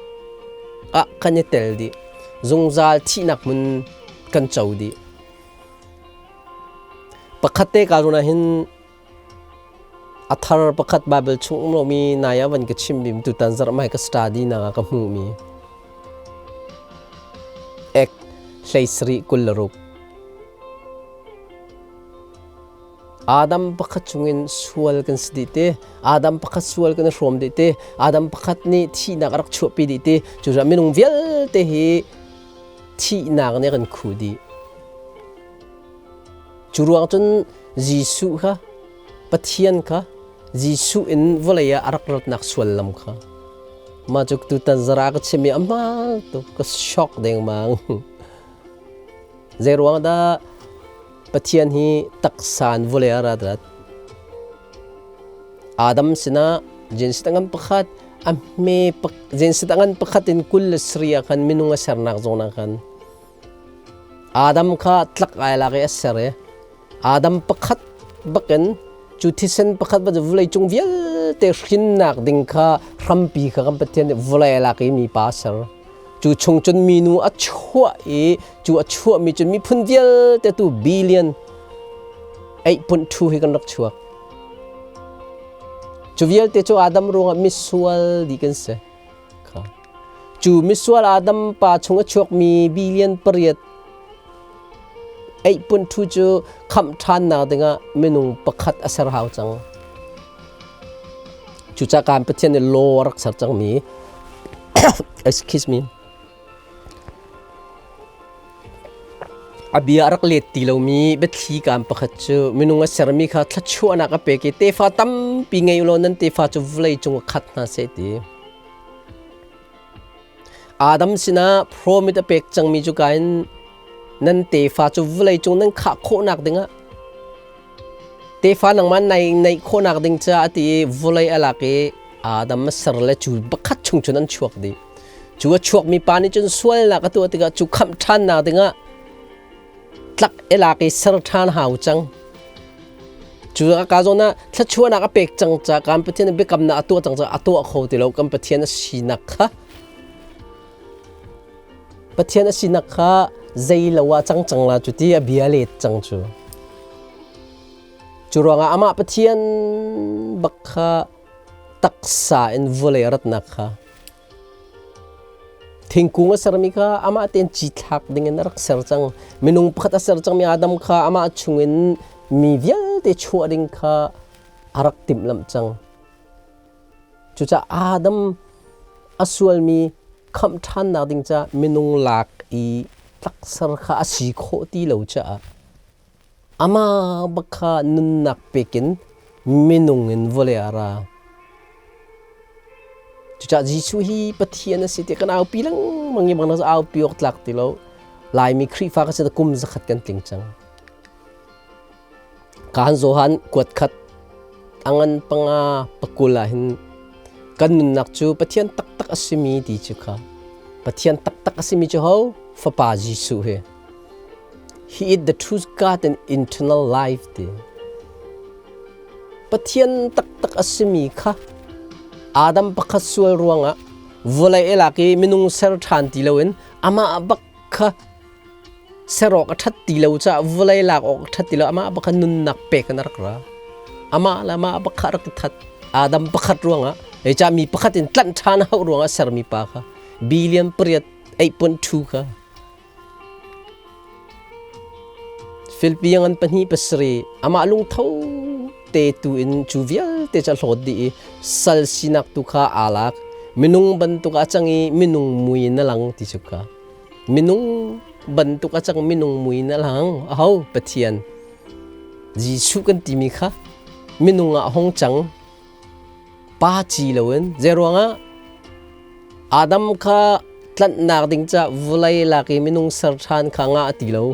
ah kan i tel dih. Zungzal thihnak hmun kan co dih. Pakhat te ka zawn ah hin A thar pakhat Baibal chung um lomi nai ah van ka chim bim tutan zarh mai ka study nak ah ka hmuhmi. Ek 17 26 Adam pakhat chungin sual kan si dih te Adam pakhat sual kan i hrawm dih te Adam pakhat nih thihnak a rak chuahpi dih te cucaah minung vialte hi thihnak nih a kan khuh dih Cu ruang cun Jesuh kha Pathian kha Jesuh in vawlei ah a rak ratnak suallam kha mah cu tutan zara ka chim i a hmaan tuk ka shock dengmang. Zei ruang dah Pathian hi taksa in vawlei ah rat rat? Adam sinah Genesis ngan pakhat a hme Genesis ngan pakhat in kul le sarih ah khan minung a sernak zawn ah khan Adam kha tlak ai lak i a ser i Adam pakhat bakin cu thisen pakhat cu vawleicung vialte hrinnak ding kha hrampi kha kan Pathian nih vawlei a lak i mipa a ser. Cu chung cun minu a chuah i cu a chuahmi cun miphun vialte tu billion 8.2 hi kan rak chuak. Cu vialte cu Adam ruangah misual dih kan si. Cu misual Adam pa chung a chuakmi billion pariat 8.2 cu khamh ṭhannak dingah minung pakhat a ser hau cang. Cucaah kan Pathian nih law a rak ser cangmi excuse me. A bia a rak let ti lomi biathli kaam pakhat cu minung a sermi kha thluachuahnak a pek i tefa tampi ngei ulaw nan tefa cu vawlei cung ah khat hna seh ti. Adam sinah promise a pek cangmi cu ka in nan tefa cu vawlei cung nan khah khawhnak dingah tefa nangmah nai neih khawhnak ding caah ti i vawlei a lak i Adam a ser le cu pakhat chung cun an chuak dih. Cu a chuakmi pa nih cun sualnak a tuah tikah cu khamh ṭhannak dingah tlak i lak i ser ṭhan hau cang. Cu ka zawn ah thluachuahnak a pek cang ca kan Pathian nih biakamnak a tuah cang caah a tuah kho ti lo kan Pathian a sinak kha Pathian a sinak kha zei lo ah cang cang la cu ti a bia let cang cu. Cu ruangah amah Pathian bak kha taksa in vawlei a ratnak kha thingkung a sermi kha amah tein cithlak dingin a rak ser cang. Minung pakhat a ser cangmi Adam kha amah chungin mi vialte chuah ding kha a rak timhlamh cang. Cucaah Adam a sualmi khamh ṭhannak ding caah minung lak i tlakser kha a si khawh ti lo caah Amah bak kha nunnak pek in minung in vawlei ah a ra. Cucaah Jesuh hi Pathian a si ti kan aupi lengmang i bang na aupi awk tlak ti lo. Laimi Khrihfa ka si kum zakhat kan tling cang. Kaan Johan kuat khat angan panga pakul ah hin kan nunnak cu Pathian taktak a simi ti cu kha Pathian taktak a simi cu ho Fapa Jesuh hi He is the true God and eternal life ti. Pathian taktak a simi kha Adam pakhat sual ruangah vawlei e lak i minung ser ṭhan ti loin amah bak kha ser awk a ṭhat ti lo caah vawlei lak awk a ṭhat ti lo amah bak kha nunnak pek in a rak ra. Amah le amah bak kha a rak i that. Adam pakhat ruangah cah mi pakhat in tlanh ṭhan a hauh ruangah sermi pa kha billion pariat 8.2 kha Filpiang an pahnih pasarih amah lungtho te tu in cu vialte cu a hlawt dih i sal sinak tu kha aa lak. Minung bantuk a cang i minung mui in a lang ti cu kha. Minung bantuk a cang minung mui in a lang. Aho? Pathian. Jesuh kan timi kha minung ah hong cang. Pa ci loin zeiruangah Adam kha tlanhnak ding ca vawlei lak i minung ser ṭhan kha ngah ti lo.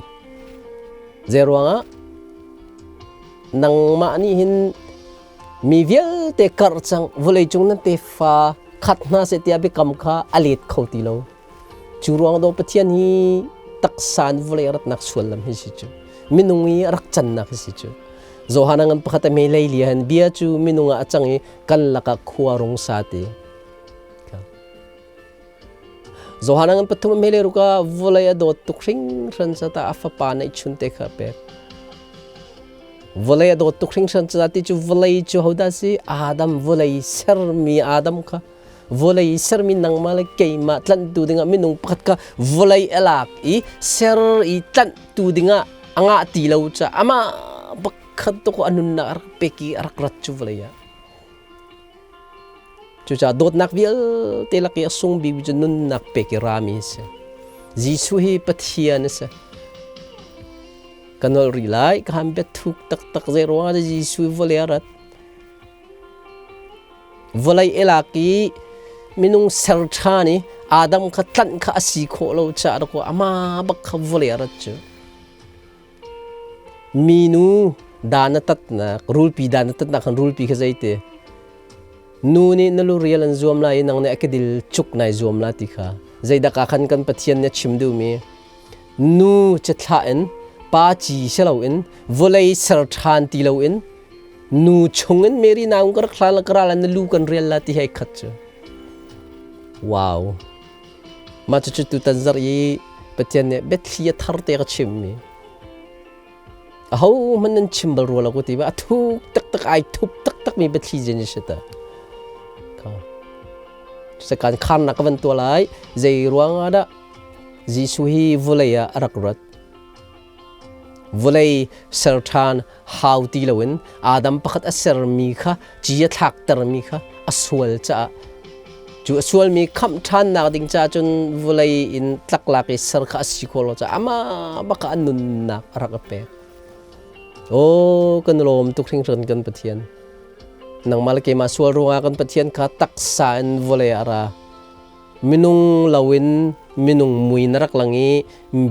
Zeiruangah nangmah nih hin mi vialte karh cang vawlei cung nan tefa khat hna seh tiah biakam kha a let kho ti lo. Cu ruang do Pathian hi taksa in vawlei ratnak suallam hi si cu. Minung i rak cannak hi si cu. Johan ngan pakhat a me lei li han bia cu minung ah a cang i kan lakah khua rung sa ti. Johan ngan pathum a me le ruka vawlei a dawt tuk hringhran sa ta a fapa neih chun te kha pek. Vawlei a dawt tuk hringhran sa ti cu vawlei cu hodah si Adam vawlei sermi Adam kha vawlei sermi nangmah le keimah tlanhtu dingah minung pakhat kha vawlei a lak i ser i tlanhtu dingah a ngah ti lo caah amah pakhat tuk a nunnak a rak pek i a rak rat cu vawlei ah. Cucaah dawtnak vialte lak i a sung bik cu nunnak pek i rami a si. Jesuh hi Pathian a si. Ka nolh rih lai, ka han biathuk taktak zei ruangah dah Jesuh vawlei a rat? Vawlei i lak i minung ser ṭhan i Adam kha tlanh kha a si khawh lo caah dakaw amah bak kha vawlei a rat cu. Minu dan a tatnak, rulpi dan a tatnak khan rulpi kha zeiti? Nu nih na lurial an zuam lai i nang nih a kedil cuk nai zuam la ti kha. Zeidak ah khan kan Pathian nih a chim duhmi nu cithlah in pa ci si loin vawlei ser ṭhan ti loin Nu chungin Mary nau ka rak hlan la ka ral na lu kan rial la ti hei khat cu. Wow. Mah cucu tutan zarh i Pathian nih biathli a thar te ka chimmi. Aho hmanh nan chim bal rua lo ku ti ba a thuk taktak ai thup taktak mi biathli zin si ta. Ka. Sakan khan nak ka van tua lai zei ruang ah dah Jesuh hi vawlei ah a rak rat. Vawlei ser ṭhan hau ti loin Adam pakhat a sermi kha ci a thlaktermi kha a sual caah Cu a sualmi khamh ṭhannak ding ca cun vawlei in tlaklak i ser kha a si khawh lo caah amah bak a nunnak a rak i pek. Aw, kan lawm tuk hringhran kan Pathian. Nangmah le keimah sual ruangah kan Pathian kha taksa in vawlei ah a ra. Minung loin minung mui na rak lang i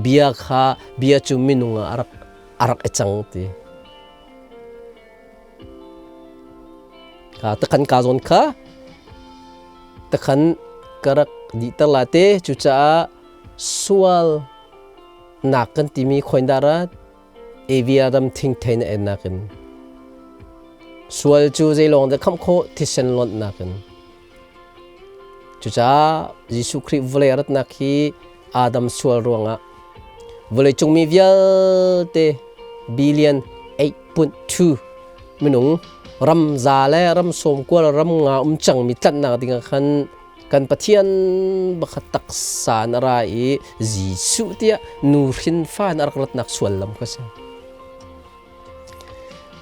bia kha bia cu minung ah a rak i cang ti. Kha takhan ka zawn kha takhan ka rak dihter la te. Cucaah sual nak kan timi khoin dah rat Avia ram thingthei na en nakin sual cu zeilawng dah khamh khawh? Thisen lonh nakin. Cucaah Jesuh Khrih vawlei a ratnak hi Adam sual ruangah vawleicung mi vialte billion 8.2 minung ram za le ram sawmkua le ram nga um cangmi tlanhnak dingah khan kan Pathian bakhat taksa in a ra i Jesuh tiah nu hrin fa in a rak ratnak suallam kha si.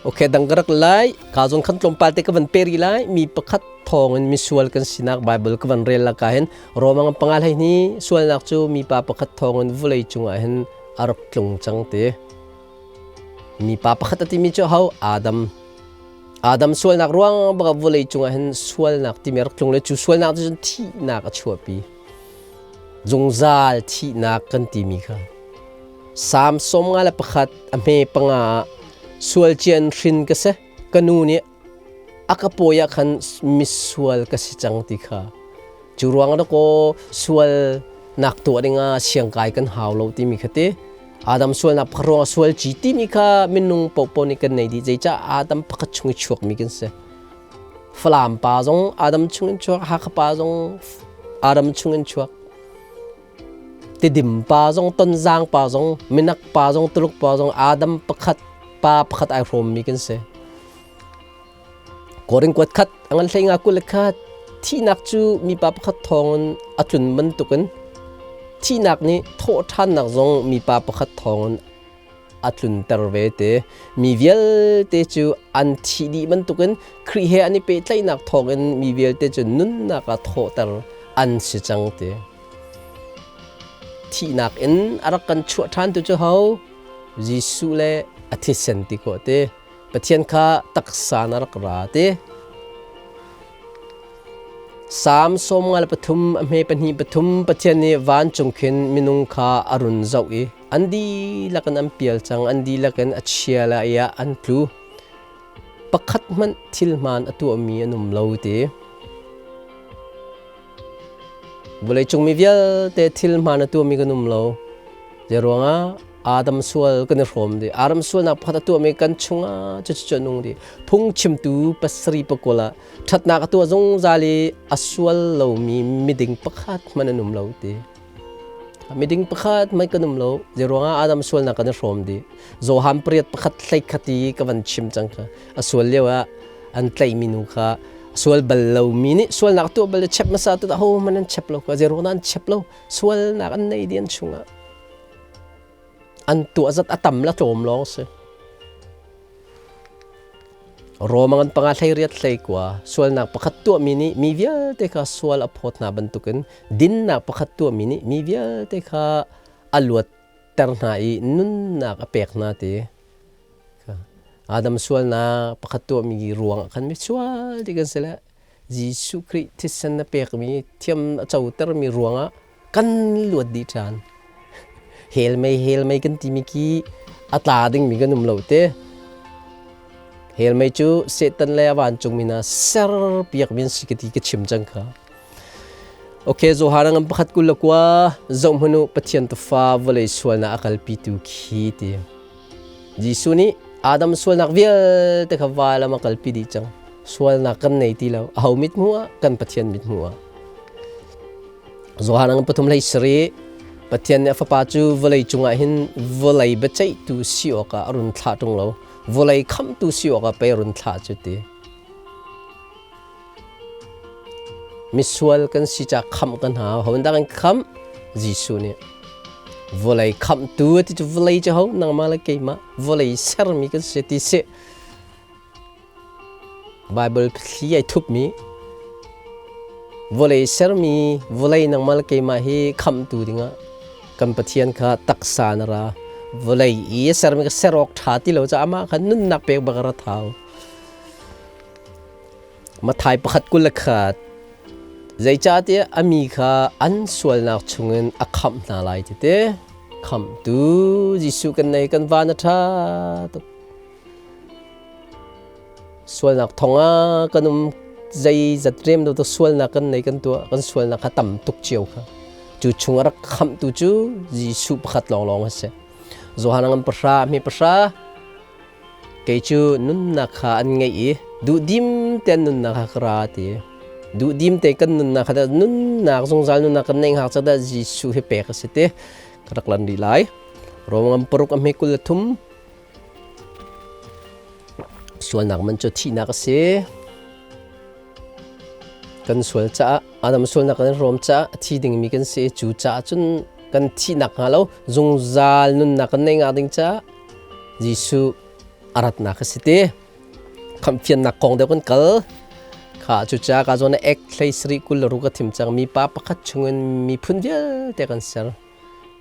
Okay, dang ka rak lai. Ka zong khan tlawmpal te ka van peri lai. Mi pakhat thawng in misual kan sinak Bible ka van rel la ka hin Romang panga hlei ni sualnak cu mipa pakhat thawng in vulei cungah hin a rak tlung cang te. Mipa pakhat a timi cu ho? Adam. Adam sualnak ruang baka vulei cungah hin sualnak timi a rak tlung le cu sualnak cu cun thihnak a chuahpi. Zungzal thihnak kan timi kha. Salm 51 a hme panga ah sual cian hrin ka si, ka nu nih a ka pawi ah khan misual ka si cang ti kha. Cu ruang ah kaw sual nak tuah dingah siangkai kan hau lo timi kha ti. Adam sualnak pakhat ruangah sual ci timi kha minung paohpaoh nih kan nei dih. Zeicah? Adam pakhat chung i chuakmi kan si. Falam pa zong Adam chung in chuak, Hakha pa zong Adam chung in chuak. Tidim pa zong, Tonzang pa zong, Minak pa zong, Tuluk pa zong Adam pakhat pa pakhat ai hrawmmi kan si. Korin kuat khat a ngan hlei nga 21 thihnak cu mipa pakhat thawngin a tlun bantukin thihnak nih thawhṭhannak zong mipa pakhat thawngin a tlunter ve te. Mi vialte cu an thih dih bantukin Khrih he an i pehtlaihnak thawngin mi vialte cu nunnak ah thawhter an si cang te. Thihnak in a rak kan chuah ṭhan tu cu ho? Jesuh le a thisen ti khawh te. Pathian kha taksa na rak ra te. Salm 53 a hme pahnih pathum Pathian nih vancung khin minung kha a run zoh i an dihlak in an pial cang, an dihlak in a chia le a ah an tlu. Pakhat hmanh thil hmaan a tuahmi an um lo ti. Vawleicung mi vialte thil hmaan a tuahmi kan um lo. Zeiruangah Adam sual kan i hrawm dih. Adam sualnak pakhat a tuahmi kan chungah cucu a nung dih. Phungchimtu pasarih pakul ah ṭhatnak a tuah zungzal i a sual lomi miding pakhat hmanh an um lo ti. Miding pakhat hmanh kan um lo. Zeiruangah Adam sualnak kan i hrawm dih. Johan pariat pakhat hlei khat i ka van chim cang kha. A sual lio ah an tlaihmi nu kha sual bal lomi nih sualnak tuah bal le chep hmasa tu ho hmanh an chep lo kha. Zeiruang dah an chep lo? Sualnak an nei dih an chungah. An tuah zat a tam la tlawm lawng si. Rom an panga hlei riat hlei kua sualnak pakhat tuahmi nih mi vialte kha sual a phawt hna bantukin dinnak pakhat tuahmi nih mi vialte kha a luatter hna i nunnak a pek hna ti. Adam sualnak pakhat tuahmi ruang ah khan misual ti kan si le Jesuh Khrih thisen na pekmi thiam a cotermi ruangah kan luat dih ṭhan. Hell mei, hell mei kan timi khi a tla dingmi kan um lo te. Hell mei cu Satan le a vancungmi hna ser piakmi an si ka ti ka chim cang kha. Okay, Johan ngam pakhat 29 zohhmanh u, Pathian tufa vawlei sualnak a kalpitu khi ti. Jesuh nih Adam sualnak vialte kha vailam a kalpi dih cang. Sualnak kan nei ti lo. Aho mit hmuh ah? Kan Pathian mit hmuh ah. Johan ang pathum hlei sarih Pathian nih a fapa cu vawlei cungah hin vawlei biaceihtu si awkah a run thlah ṭung lo. Vawlei khamhtu si awkah pei a run thlah cu ti. Misual kan si ca khamh kan hau. Ho dah kan khamh? Jesuh nih. Vawlei khamhtu ti cu vawlei cu ho? Nangmah le keimah vawlei sermi kan si ti si. Bible thli ai thupmi. Vawlei sermi vawlei nangmah le keimah hi khamhtu dingah kan Pathian kha taksa na ra. Vawlei i a sermi ka ser awk ṭha ti lo caah amah kha nunnak pek bak a ra thau. Mathai 1:21. Zeicahtiah a mi kha an sualnak chungin a khamh hna lai ti te. Khamhtu Jesuh kan nei kan van a ṭha tuk. Sualnak thongah kan um zeizat rem lo to sualnak kan nei kan tuah kan sualnak kha tam tuk cio kha. Cu chung a rak khamhtu cu Jesuh pakhat lawnglawng a si. Johan ngan pahra mi pahra Kei cu nunnak kha an ngeih i duhdim tein nunnak kha ka ra ti. Duhdim te kan nunnak kha nunnak zungzal nunnak kan neih hngak dah Jesuh hi pek a si ti ka rak lan rih lai. Rom ngam paruk a hme 23 sualnak man cu thihnak a si. Kan sual caah Adam sualnak kan rom caah a thi dingmi kan si cu caah cun kan thihnak hnga lo zungzal nunnak kan nei ngah ding caah Jesuh a ratnak a si ti. Khamhfiannak kong deuh kan kal. Kha cucaah ka zawn ek hlei sarih 26 ka thim cang. Mi pa pakhat chungin miphun vialte kan ser.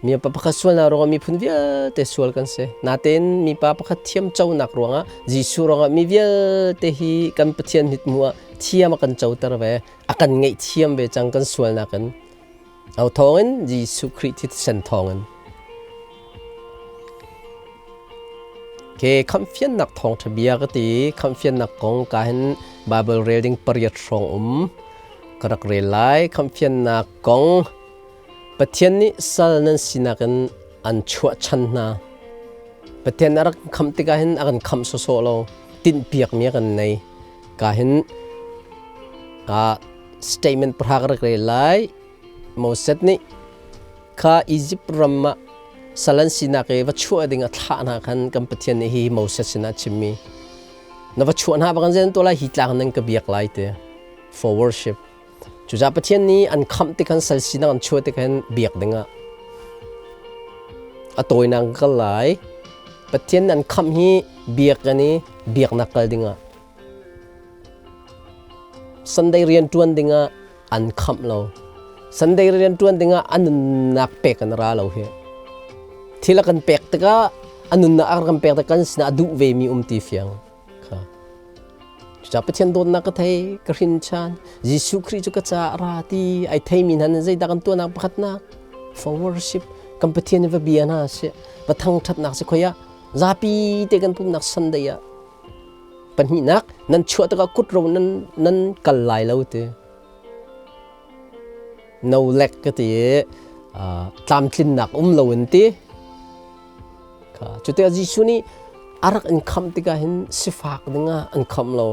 Mi pa pakhat sualnak ruangah miphun vialte sual kan si. Natein mi pa pakhat thiam conak ruangah Jesuh ruangah mi vialte hi kan Pathian mithmuh ah thiam a kan coter ve. A kan ngaihthiam ve cang kan sualnak in. Au thawngin Jesuh Khrih thisen thawngin. Ke khamhfiannak thawngṭha bia ka ti. Khamhfiannak kong ka hin Bible rel ding pariat hrawng um. Ka rak rel lai. Khamhfiannak kong Pathian nih sal nan sinak in an chuahchan hna. Pathian a rak khamh tikah hin a kan khamh sawsawh lo. Tinhpiakmi a kan nei. Ka hin statement pahra ka rak rel lai. Moses nih kha Izipt ram ah sal an sinak i va chuah ding a thlah hna khan kan Pathian nih hi Moses sinah a chimmi na va chuah hna bak in tuah lai hi tlang nan ka biak lai ti for worship cucaah Pathian nih an khamh ti khan sal sinak an chuah ti khan biak dingah a tawinak kal lai Pathian an khamh hi biak an i biaknak kal dingah Sunday rianṭuan dingah an khamh lo. Sunday rianṭuan dingah a nunnak pek an ra lo hi. Thil a kan pek tikah a nunnak a kan pek tikah kan sinah a duh vemi um ti fiang. Kha. Cucaah Pathian dawtnak ka thei, ka hrin chan. Jesuh Khrih cu ka caah ra ti ai theimi hna nih zeidah kan tuahnak pakhatnak for worship kan Pathian va bia hna sih, va thangṭhatnak si khoi ah zapi te kan pumnak Sunday ah Pahnihnak, nan chuah tikah kut ro nan, nan kal lai lo ti. No lek ka ti i tlamtlinnak um lo in ti. Kha cutikah Jesuh nih a rak in khamh tikah hin sifak dingah an khamh lo.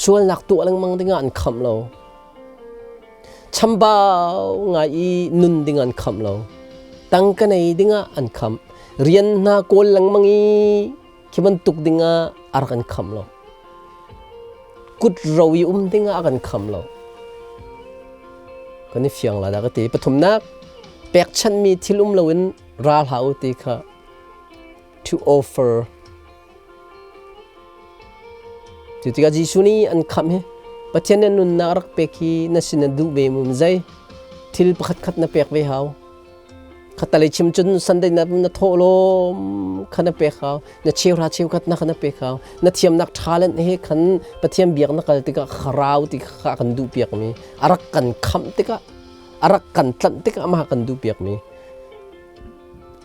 Sualnak tuah lengmang dingah an khamh lo. Chambau ngai i nun ding an khamh lo. Tangka nei dingah an khamh. Rian hna kawl lengmang i Khi bantuk dingah a rak kan khamh lo. Kut ro i um dingah a kan khamh lo. Kan i fiang la dah ka ti. Pathumnak, pekchanhmi thil um loin ra hlah u ti kha to offer. Cu tikah Jesuh nih an khamh hi Pathian nih nunnak rak pek hi na sin na duh ve mu zei thil pakhat khat na pek ve hau. Khatalei chim cun Sunday na na thawhlawm kha na pek hau, na cheuhra cheukhat na kha na pek hau, na thiamnak talent he khan Pathian biak na kal tikah kharau ti kha kan duh piakmi, a rak kan khamh tikah, a rak kan tlanh tikah amah kan duh piakmi.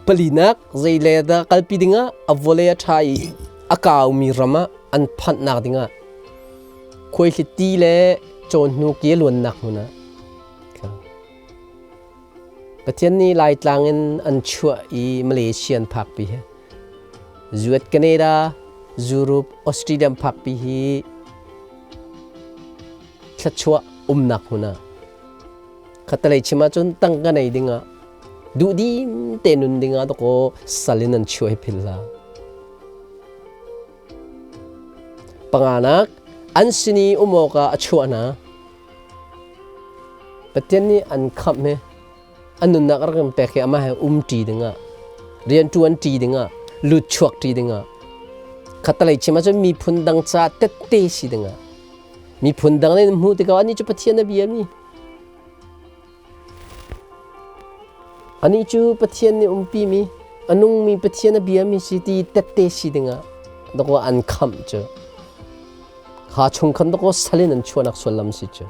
Palinak zei le dah kalpi dingah a vawlei a ṭha i a kaumi ram ah an phanhnak dingah khuaihliti le cawnhnu ki a luannak hmun ah Pathian nih Laitlang in an chuah i Malaysia an phakpi hi US, Canada, Europe, Australia an phakpi hi thluachuah umnak hmun ah khatalei chim ahcun tangka nei dingah duhdim te nun dingah dakaw sal in an chuah hi phil hlah. Panganak, an sin i um awkah a chuah hna. Pathian nih an khamh hi an nunnak a rak in pek hi amah he um ṭi dingah rianṭuan ṭi dingah lutchuak ṭi dingah khattelei chim ahcun miphun dang ca tette si dingah miphun dang nih hmuh tikah anih cu Pathian a bia mi. Anih cu Pathian nih umpimi, a nungmi Pathian a biami si ti tette si dingah dakaw an khamh cu. Kha chung khan dakaw salin an chuahnak sullam si cu.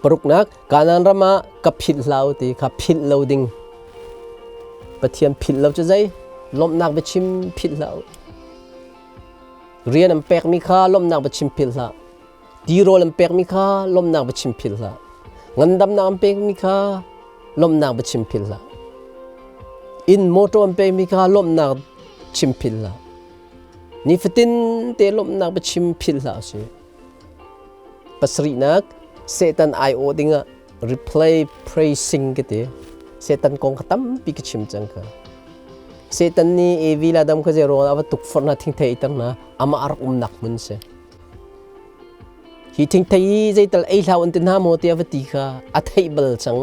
Paruknak, Kanaan ram ah ka philh hlah u ti kha philh lo ding. Pathian philh lo cu zei? Lawmhnak biachim philh hlah u. Rian an pekmi kha lawmhnak biachim philh hlah. Tirawl an pekmi kha lawmhnak biachim philh hlah. Ngandamnak an pekmi kha lawmhnak biachim philh hlah. Inn mawṭaw an pekmi kha lawmhnak chim philh hlah. Nifatin te lawmhnak biachim philh hlah usih. Pasarihnak, Satan aiawh dingah replay praising ka ti. Satan kong kha tampi ka chim cang kha. Satan nih Evi le Adam kha zei ruangah a va tukforh hna thingthei iter hna amah a rak umnak hmun si. Hi thingthei i zeital ei hlah an ti hna maw tiah va ti kha a theih bal cang.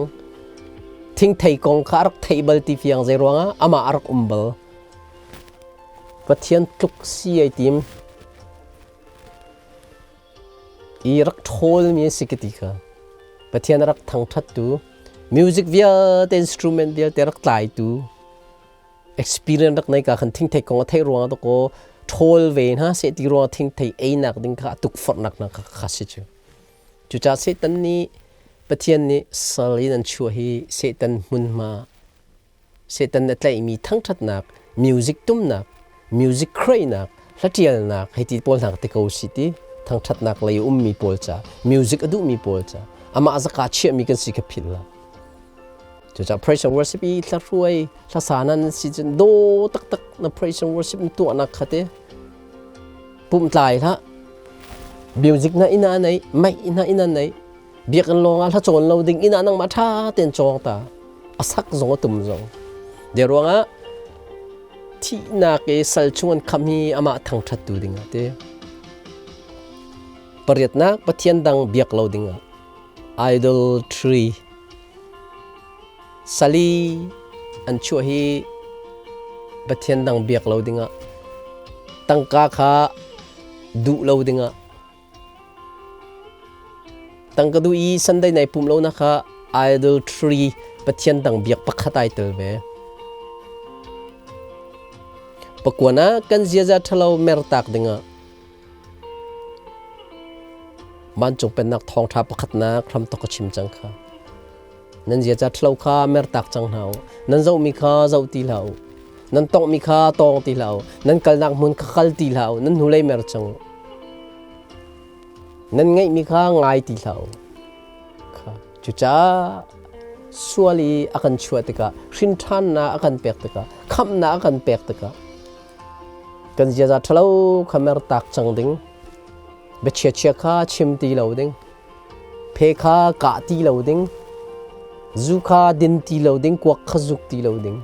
Thingthei kong kha a rak theih bal ti fiang zei ruangah amah a rak um bal. Pathian tluk si ai tim. I rak ṭhawlmi a si ka ti kha. Pathian a rak thangṭhattu, music vialte instrument vialte rak tlaitu, experience rak nei ka khan thingthei kong a theih ruangah dakaw ṭhawl ve hna seh ti ruangah thingthei einak ding kha a tukforhnak hna kha kha si cu. Cucaah Satan nih Pathian nih sal in an chuah hi Satan hmunhma Satan a tlaihmi thangṭhatnak, music tumnak, music khrainak, hlaṭialnak hei ti pawl hna te ko si ti thangṭhatnak lei a ummi pawl ca, music a duhmi pawl ca, amah zaka chiahmi kan si kha philh hlah. Cucaah praise and worship i hlahruai, hlasa nan si cun daw taktak na praise and worship na tuahnak kha te pumtlai hlah. Music na ina nei, mic ina ina nei, biakinn lawng ah hla cawn lo ding inn ah nangmah ṭha tein cawng ta a sak zong a tum zong de ruangah thihnak i sal chung an kham hi amah thangṭhattu ding ah ti pariatnak pathian dang biak lo ding ah idolatry sali an chuah hi pathian dang biak lo ding ah tangka kha duh lo ding ah Tangka duh i Sunday nai pumh lonak kha idolatry pathian dang biak pakhat ai tel ve. Pakuan ah kan ziaza ṭhalo mertak dingah vancung pennak thawngṭha pakhatnak hramthawk ka chim cang kha. Nan ziaza ṭhalo kha mertak cang hna u. Nan zohmi kha zoh ti hlah u. Nan tonghmi kha tawng ti hlah u. Nan kalnak hmun kha kal ti hlah u. Nan hnulei mer cang u. Nan ngaihmi kha ngai ti hlah u. Kha cucaah sual i a kan chuah tikah hrinṭhannak a kan pek tikah khamhnak a kan pek tikah kan ziaza ṭhalo kha mertak cang ding bia chiachia kha chim ti lo ding phe kha kah ti lo ding zu kha din ti lo ding kuak kha zuk ti lo ding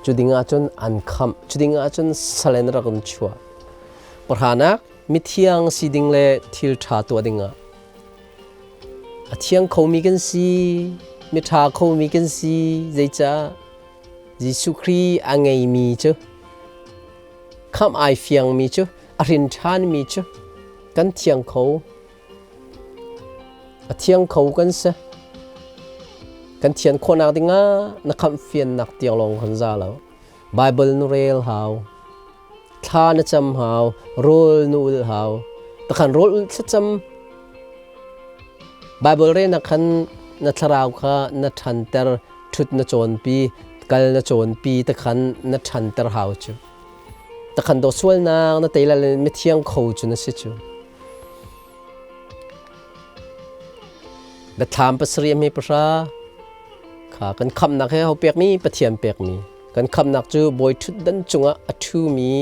Cu ding ahcun an khamh, cu ding ahcun sal in rak in chuah. Pahranak, mithiang si ding le thil ṭha tuah dingah. A thiang khomi kan si, miṭha khomi kan si, zeicah Jesuh Khrih a ngeimi cu, khamh ai fiangmi cu, a hrin ṭhanmi cu, kan thiang kho. A thiang kho kan si. Kan thian khawhnak dingah na khamhfiannak tiang lawng kan za lo. Baibal na rel hau. Thla na cam hau. Rawl na ulh hau. Takhan rawl ulh thlacam. Baibal relnak khan na thlarau kha na ṭhanter, ṭhut na cawnpi, kal na cawnpi, takhan na ṭhanter hau cu. Takhan do sualnak na tei lai mithiang kho cu na si cu. Biathlam pasarih a hme pahra kha kan khamhnak he ho pekmi Pathian pekmi kan khamhnak cu bawi ṭhutdan cungah a ṭhumi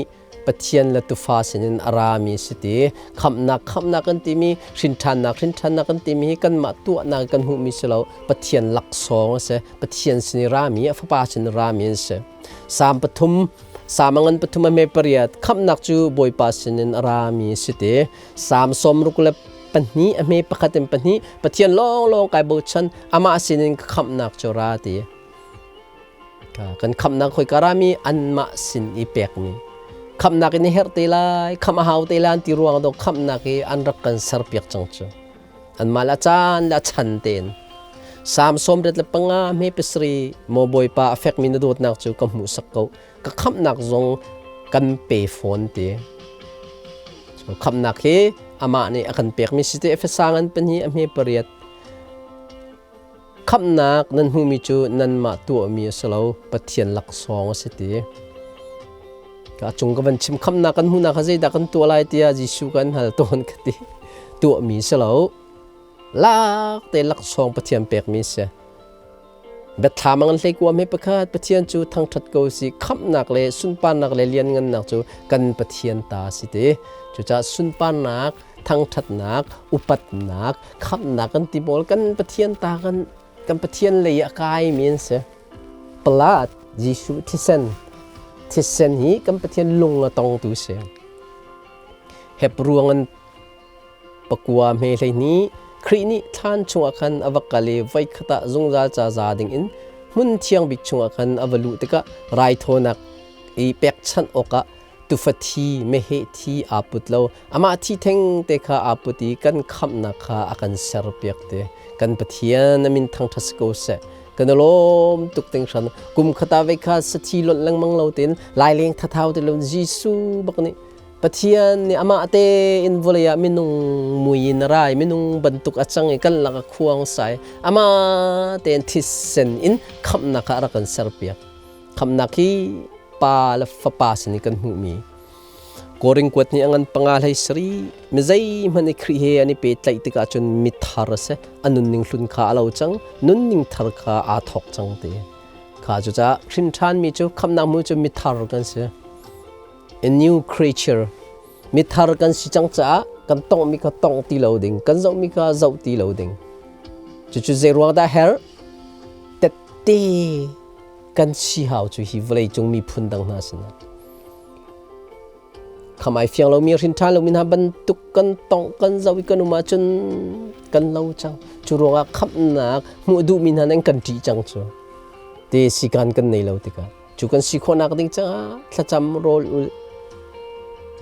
Pathian le Tufa sinin a rami si ti khamhnak khamhnak kan timi hrinṭhannak hrinṭhannak kan timi hi kanmah tuahnak kan hmuhmi si lo Pathian laksawng a si Pathian sin i rami a fapa sin i rami an si Salm pathum Salm a ngan pathum a hme pariat khamhnak cu Bawipa sinin a rami a si ti Salm 62 a hme pakhat in pahnih Pathian lawnglawng kai bochan amah sinin ka khamhnak cu ra ti kan khamhnak khoi ka rami anmah sin i pekmi khamhnak in i herh te lai khamh a hau te lai an ti ruang do khamhnak hi an rak kan serpiak cang cu. Anmah le a caan le a chan tein. Salm 75 hme pasarih Maw Bawipa a fekmi na dawtnak cu ka hmuhsak ko. Ka khamhnak zong kan pe fawn ti. So khamhnak hi amah nih a kan pekmi si te Efesa ngan pahnih a hme pariat. Khamhnak nan hmuhmi cu nanmah tuahmi a si lo, Pathian laksawng a si ti. Ka cung ka van chim khamhnak kan hmuhnak kha zeidah kan tuah lai tiah Jesuh kan hal tawn ka ti. Tuahmi si lo. Lak te laksawng Pathian pekmi si. Biathlam a ngan hlei kuam he pakhat Pathian cu thangṭhat ko si khamhnak le sunparnak le lianngannak cu kan Pathian ta si ti. Cucaah sunparnak, thangṭhatnak, upatnak, khamhnak kan ti pawl kan Pathian ta kan kan Pathian lei a kaimi an si. Blood, Jesuh thisen, thisen hi kan Pathian lung a tongtu si. Hebruang an Pakua hme 12 Khrih nih thlan chungah khan a va kal i voikhat ah zungzal ca za dingin hmun thiang bik chungah khan a va luh tikah raithawinak i pekchanh awkah tufa thi meheh thi aa put lo. Amah thi thengte kha aa put i kan khamhnak kha a kan serpiak te. Kan Pathian a min thangṭhat si ko seh. Kan i lawm tuk ting hran. Kum khata ve kha sathi lonh lengmang lo tein laileng thathau te lo Jesuh bak nih Pathian nih amah tein vawlei ah minung mui in a ra i minung bantuk a cang i kan lak a khuang sai. Amah tein thisen in khamhnak kha a rak kan serpiak. Khamhnak hi Pa le Fapa sin i kan hmuhmi. Korin kuat nih a ngan panga hlei sarih mi zeihmanh i Khrih he an i pehtlaih tikah cun mithar a si. A nunning hlun kha a lo cang, nunning thar kha aa thawk cang ti. Kha cucaah hrin ṭhanmi cu khamhnak hmu cu mithar kan si. A new creature. Mithar kan si cang caah kan tonghmi kha tongh ti lo ding, kan zohmi kha zoh ti lo ding. Cucu zei ruang dah herh? Tette kan si hau cu hi vawlei cung miphun dang hna sinah. Kham ai fiang lomi hrin ṭha lomi hna bantuk kan tongh kan zoh i kan um ahcun kan lo cang. Cu ruangah khamhnak hmuh duhmi hna nih an kan ṭih cang cu. Te sikan kan nei lo tikah. Cu kan si khawhnak ding caah thlacam rawl ul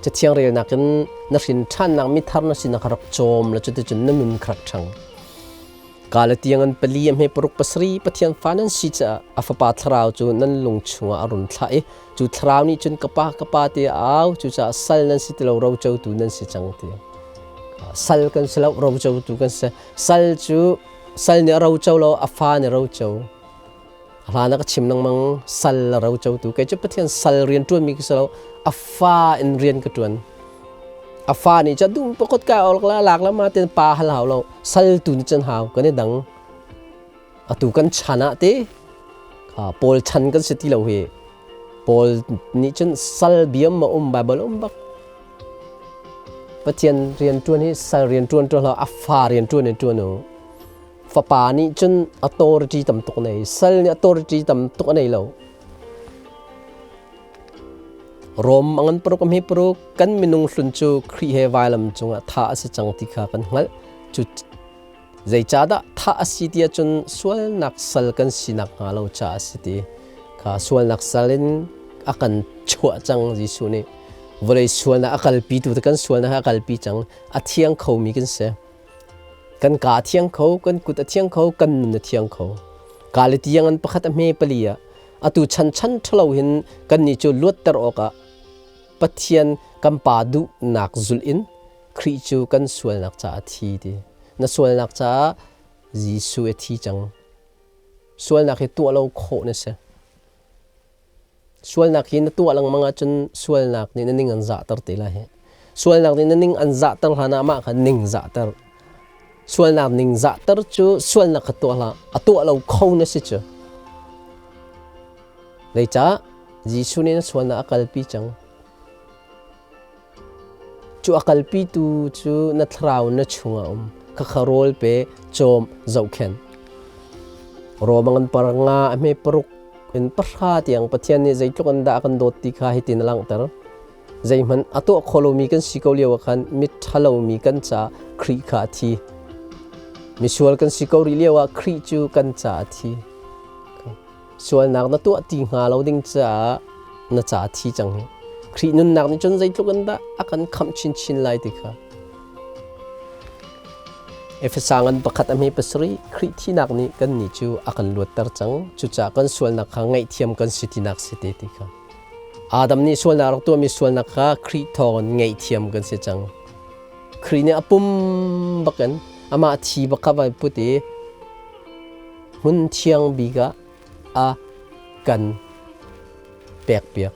cathiang relnak in na hrin ṭhannak mithar na sinak rak cawm la cuticun na nun kha rak ṭhang. Galatiang an pali a hme paruk pasarih Pathian fa nan si caah a fapa thlarau cu nan lung chungah a run thlah i cu thlarau nih cun ka pa ka pa tiah a au cucaah sal nan si ti lo rocotu nan si cang ti. Sal kan si lo rocotu kan si. Sal cu sal nih a roco lo a fa nih a roco. Hlan ah ka chim lengmang sal a rocotu kei cu Pathian sal rian ṭuanmi ka si lo a fa in rian ka ṭuan. A fa nih cun dum pakhat ka awk la lak la ma ten pa hal hau lo sal tu nih cun hau kan i dang. Atu kan chan ah te Paul chan kan si ti lo hi. Paul nih cun sal biam ma um Bible um bak. Pathian rian ṭuan hi sal rian ṭuan ṭuan hlah a fa rian ṭuan in ṭuan u. Fapa nih cun authority tam tuk nei, sal nih authority tam tuk a nei lo. Rom a ngan paruk a hme paruk kan minung hlun cu Khrih he vailam cungah thah a si cang ti kha kan hngalh. Cu zeicahdah thah a si ti ahcun sualnak sal kan sinak hnga lo caah a si ti. Kha sualnak sal in a kan chuah cang Jesuh nih. Vawlei sualnak a kalpi tu kan sualnak a kalpi cang. A thiang khomi kan si. Kan kaa a thiang kho, kan kut a thiang kho, kan nun a thiang kho. Kaa le tiang an pakhat a hme pali ah atu chan chan ṭhalo hin kannih cu luatter awkah Pathian kan Pa duhnak zulh in Khrih cu kan sualnak caah a thi ti. Na sualnak caah Jesuh a thi cang. Sualnak hi tuah lo khawh na si. Sualnak hi na tuah lengmang ahcun sualnak nih na ning an zahter te lai. Sualnak nih na ning an zahter hlan ah amah kha ning zahter. Sualnak ning zahter cu sualnak kha tuah hlah. A tuah lo kho na si cu. Zeicah Jesuh nih na sualnak a kalpi cang. Cu a kalpitu cu na thlarau na chungah um. Khakha rawl pe, cawm, zohkhenh. Rom an par nga a hme paruk in pahra tiang Pathian nih zeitluk in dah a kan dawt ti kha hitin a langhter. Zeihmanh a tuah kho lomi kan si ko lio ah khan miṭhalomi kan caah Khrih kha a thi. Misual kan si ko rih lio ah Khrih cu kan caah a thi. Sualnak na tuah ti hnga lo ding caah na ca a thi cang hi. Khrih nunnak nih cun zeitluk in dah a kan khamh chinchin lai ti kha. Efesa ngan pakhat a hme pasarih Khrih thinak nih kannih cu a kan luatter cang. Cucaah kan sualnak kha ngaihthiam kan si tinak si te ti kha. Adam nih sualnak rak tuahmi sualnak kha Khrih thawngin ngaihthiam kan si cang. Khrih nih a pum bakin amah thi bak kha vai put i hmun thiang bik ah a kan pekpiak.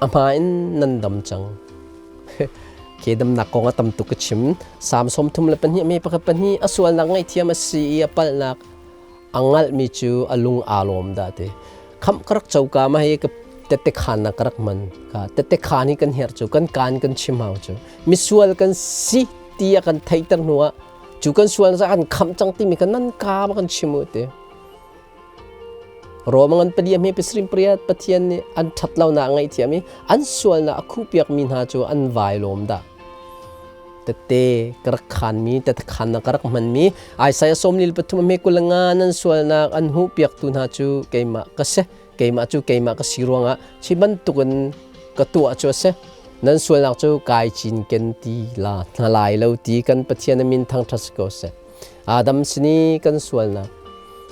A hma in nan dam cang. Ke damnak kong a tam tuk ka chim. Salm 32 me pakhat pahnih a sualnak ngaihthiam a si i a palhnak a ngalhmi cu a lung aa lawm dah ti. Khamh ka rak coka ma hi ka tette khan na ka rak man ka tette khan hi kan herh cu kan kaan kan chim hau cu misual kan si ti a kan theihter hnu ah cu kan sual za kan khamh cang timi kan nan ka ma kan chim u ti. Rom ngan pali hme pasarih pariat Pathian nih an ṭhat lonak a ngaihthiam i an sualnak a khuhpiakmi hna cu an vai lawm dah. Tette ka rak khanmi, tette khannak ka rak hmanmi, Isaiah 43 hme 25 nan sualnak an huhpiaktu hna cu keimah ka si. Keimah cu keimah ka si ruangah hi bantukin ka tuah cu a si. Nan sualnak cu kai cinken ti la hna lai lo ti kan Pathian a min thangṭhat si ko seh. Adam sin i kan sualnak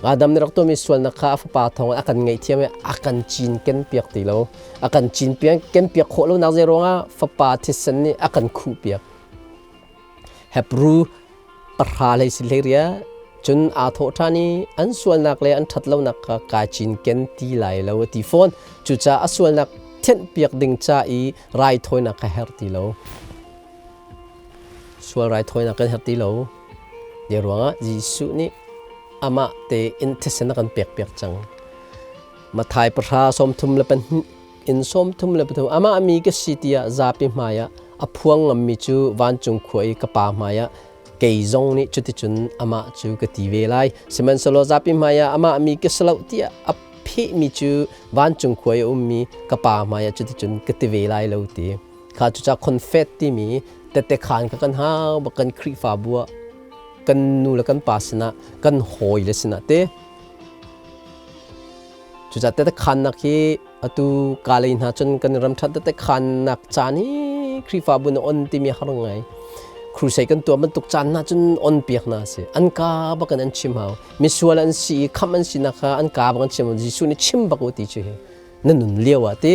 Adam nih rak tuahmi sualnak kha a fapa thawng a kan ngaihthiam i a kan cinken piak ti lo. A kan cinken piak khawh lonak zei ruangah fapa thisen nih a kan khuh piak. Hebrew pahra lei si hlei ria cun aa thawh ṭhan i an sualnak le an ṭhatlonak kha kaa cinken ti lai lo a ti fawn. Cucaah a sualnak thianh piak ding ca i raithawinak kha herh ti lo. Sual raithawinak kan herh ti lo. Hi ruangah Jesuh nih amah tein thisen a kan pekpiak cang. Matthai pahra 34 in 33 amah mi ka si tiah zapi hmaiah a phuang ngammi cu vancung khua i ka pa hmaiah kei zong nih cuticun amah cu ka ti ve lai. Sihmanhsehlaw zapi hmaiah amah mi ka si lo tiah a phehmi cu vancung khua i a ummi ka pa hmaiah cuticun ka ti ve lai lo ti. Kha cucaah confet timi tette khaan kha kan hau bak kan Khrihfabu ah kan nu le kan pa sinah kan hawi le sinah te cucaah tette khaannak hi atu kalei hna cun kan ram ṭhat tette khaannak caan hi Khrihfabu na on timi har ngai crusade kan tuah bantuk caan hna cun on piak hna si an ka bak in an chim hau misual an si i khamh an sinak kha an ka bak an chim Jesuh nih chim bak u ti cu hi na nun lio ah ti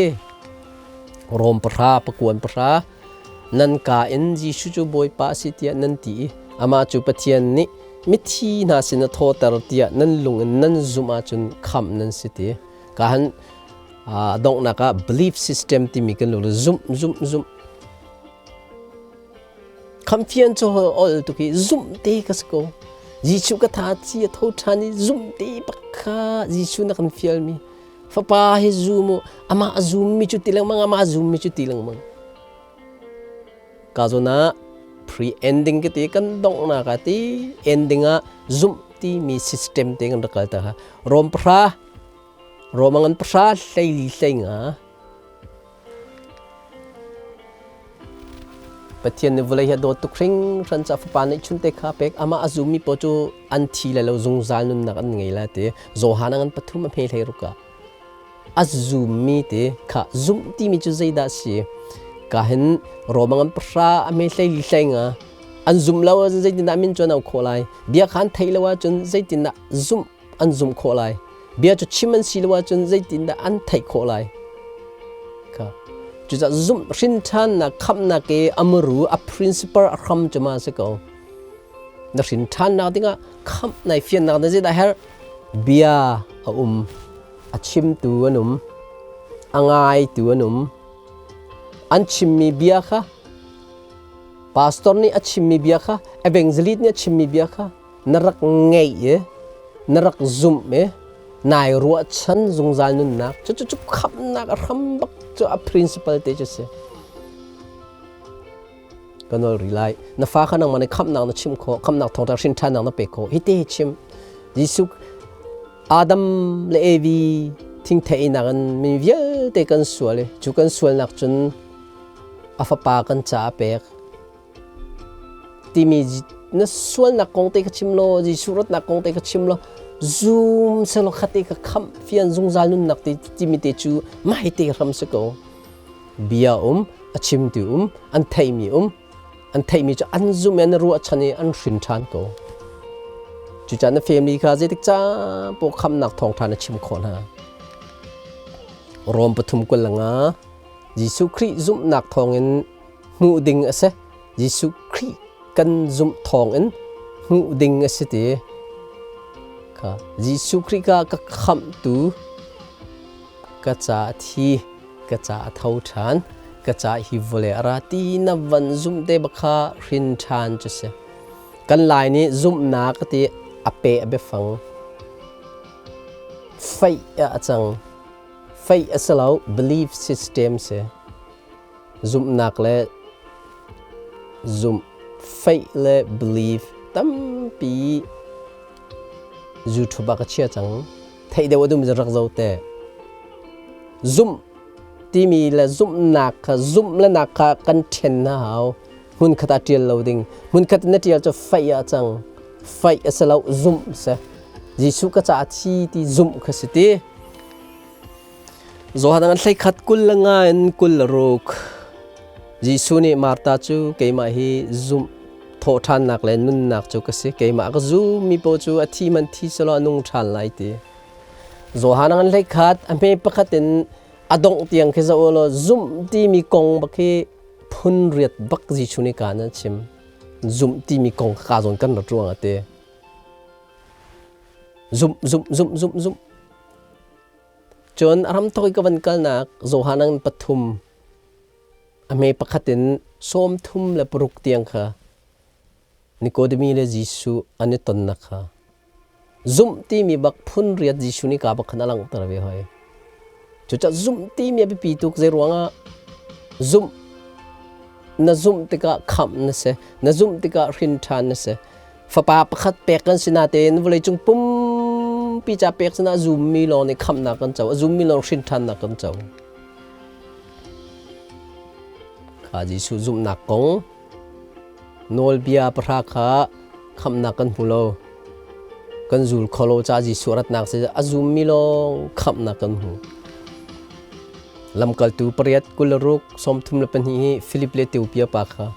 Rom pahra pakuan pahra nan ka in Jesuh cu Bawipa a si tiah nan ti i amah cu Pathian nih mithi hna sin a thawter tiah nan lung in nan zumh ahcun khamh nan si ti ka han donghnak ah belief system timi kan lung zumh zumh zumh khamfian cu ol tuk i zumh te ka si ko Jesuh ka tha ci a tho ṭhan i zumh te bak kha Jesuh na kan fialmi Fapa hi zum u, amah a zummi cu ti lengmang, amah a zummi cu ti lengmang. Ka zawn ah pre-ending ka ti kan donghnak ah ti ending ah zumh timi system te kan rak kal ta ha. Rom pahra, Rom ngan pahra hleili hlei nga. Pathian nih vawlei hi a dawt tuk hringhran caah Fapa neihchun te kha a pek. Amah a zummi paoh cu an thi lai lo, zungzal nunnak an ngei lai ti. Johan a ngan pathum a hme hlei ruk ah a zummi ti kha zumh timi cu zeidah a si? Ka hin Rom a ngan pahra a hme hlei li hlei nga an zum lo ahcun zeitindah min cu an auh khawh lai? Bia kha an theih lo ahcun zeitindah zumh an zumh khawh lai? Bia cu chim an si lo ahcun zeitindah an theih khawh lai? Kha. Cucaah zumh hrinṭhannak khamhnak i a muru a principle a hram cu ma a si ko. Na hrinṭhannak dingah khamh nai fiannak na zeidah herh? Bia a um, a chimtu an um, a ngaitu an um. An chimmi bia kha pastor nih a chimmi bia kha evangelist nih a chimmi bia kha na rak ngeih i na rak zumh i nai ruahchan zungzal nunnak cu cu cu khamhnak a hram bak cu a principle te cu si ka nawl ri lai na fa kha nangmah nih khamhnak na chim khawh khamhnak thawngṭha hrin ṭhannak na pek khawh hi te hi chim Jesuh Adam le Evi thingthei nak in mi vialte kan sual i cu kan sualnak cun a fapa kan ca a pek Timi na sualnak kong te kha chim law Jesuh rawtnak kong te kha chim law zum selaw khate ka khamh fian zungzal nunnak te timi te cu mah te hram si ko. Bia um, a chimtu um, an theimi um, An theihmi cu an zumh i an ruahchan i an hrin ṭhan ko. Cucaah na family kha zeitik caan paoh khamhnak thawngṭha na chim khawh hna. Rom 3:25 Jesuh Khrih zumhnak thawngin hmuh ding a si. Jesuh Khrih kan zumh thawngin hmuh ding a si ti kha Jesuh Khrih ka ka khamhtu ka ca a thi ka ca a tho ṭhan ka ca hi vawlei a ra ti na van zumh te bak kha hrin ṭhan cu si. Kan Lai nih zumhnak ti a pe a biafang faih ah a cang. Faih a si lo, belief system si. Zumhnak le zumh, faith le belief tampi YouTube ah ka chia cang. Theih deuh a dum rak zo te. Zumh timi le zumhnak kha zumh le nak kha kan ṭhen na hau. Hmunkhat ah ṭial lo ding. Hmunkhat na ṭial cu faih ah cang. Faih a si lo, zumh si. Jesuh ka caah thi ti zumh kha si ti. Johan an 11 25 in 26. Jesuh nih Martha cu keimah hi zumh thawhṭhannak le nunnak cu ka si. Keimah ka zummi paoh cu a thi man thi selaw a nung ṭhan lai ti. Johan an 11 a hme pakhat in a dongh tiang khi zoh law zumh timi kong bak hi phun riat bak Jesuh nih kaan a chim. Zumh timi kong ka zawn kan rat ruang a ti. Zumh, zumh, zumh, zumh, zumh. Cun a ramthok i ka van kalnak Johan an pathum a hme pakhat in 36 tiang kha Nikodemi le Jesuh an i tonnak kha zumh timi bak phun riat Jesuh nih ka bak khan a langhter ve hoi. Cucaah zumh timi a biapi tuk zei ruangah zumh na zumh tikah khamh na si na zumh tikah hrin ṭhan na si. Fapa pakhat pek kan si natein vawleicung pumpi ca pek sinah a zummi lawng nih khamhnak kan co, a zummi lawng hrinṭhannak kan co. Kha Jesuh zumhnak kong nawlbia pahra kha khamhnak kan hmu lo. Kan zul kho lo ca Jesuh ratnak si a zummi lawng khamhnak kan hmu. Lamkaltu pariat 26 32 hi Filip le Ethiopia pa kha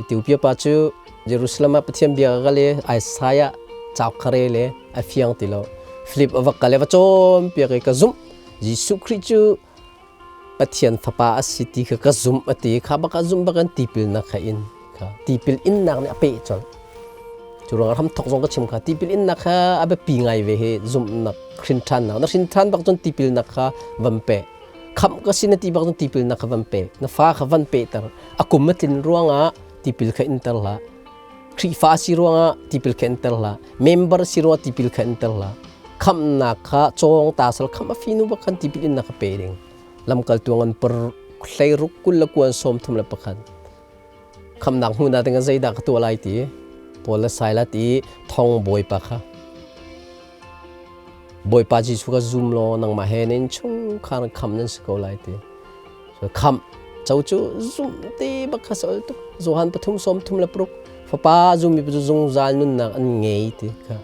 Ethiopia pa cu Jerusalem ah Pathian bia ka kal i Isaiah cauk kha rel i a fiang ti lo. Philip a va kal i a va cawnpiak i ka zumh. Jesuh Khrih cu Pathian fapa a si ti kha ka zumh a ti. Kha bak ah zumh bak in tipilnak kha in kha tipil innak nih a peh colh. Cu ruangah hramthok zong ka chim kha tipil innak kha a biapi ngai ve hi zumhnak hrinṭhannak. Na hrinṭhan bak cun tipilnak kha van peh. Khamh ka si na ti bak cun tipil na kha van pe. Na fa kha van pehter. A kum a tlin ruangah tipil kha inter hlah. Khrihfa si ruangah tipil kha inter hlah. Member si ruangah tipil kha inter hlah. Khamhnak kha cawng ta sal khamh a finu bak khan tipil in na kha pe ding. Lamkaltu ngan per 16 20 31. Khamhnak hmuhnak ding ah zeidah ka tuah lai ti Paul le Silas i thong bawipa kha Bawipa Jesuh kha zum law nangmah he na innchungkhar khamh nan si ko lai ti. So khamh co cu zumh te bak kha sol tuk. Johan 3:36 Fapa zummi cu zungzal nunnak an ngei ti kha.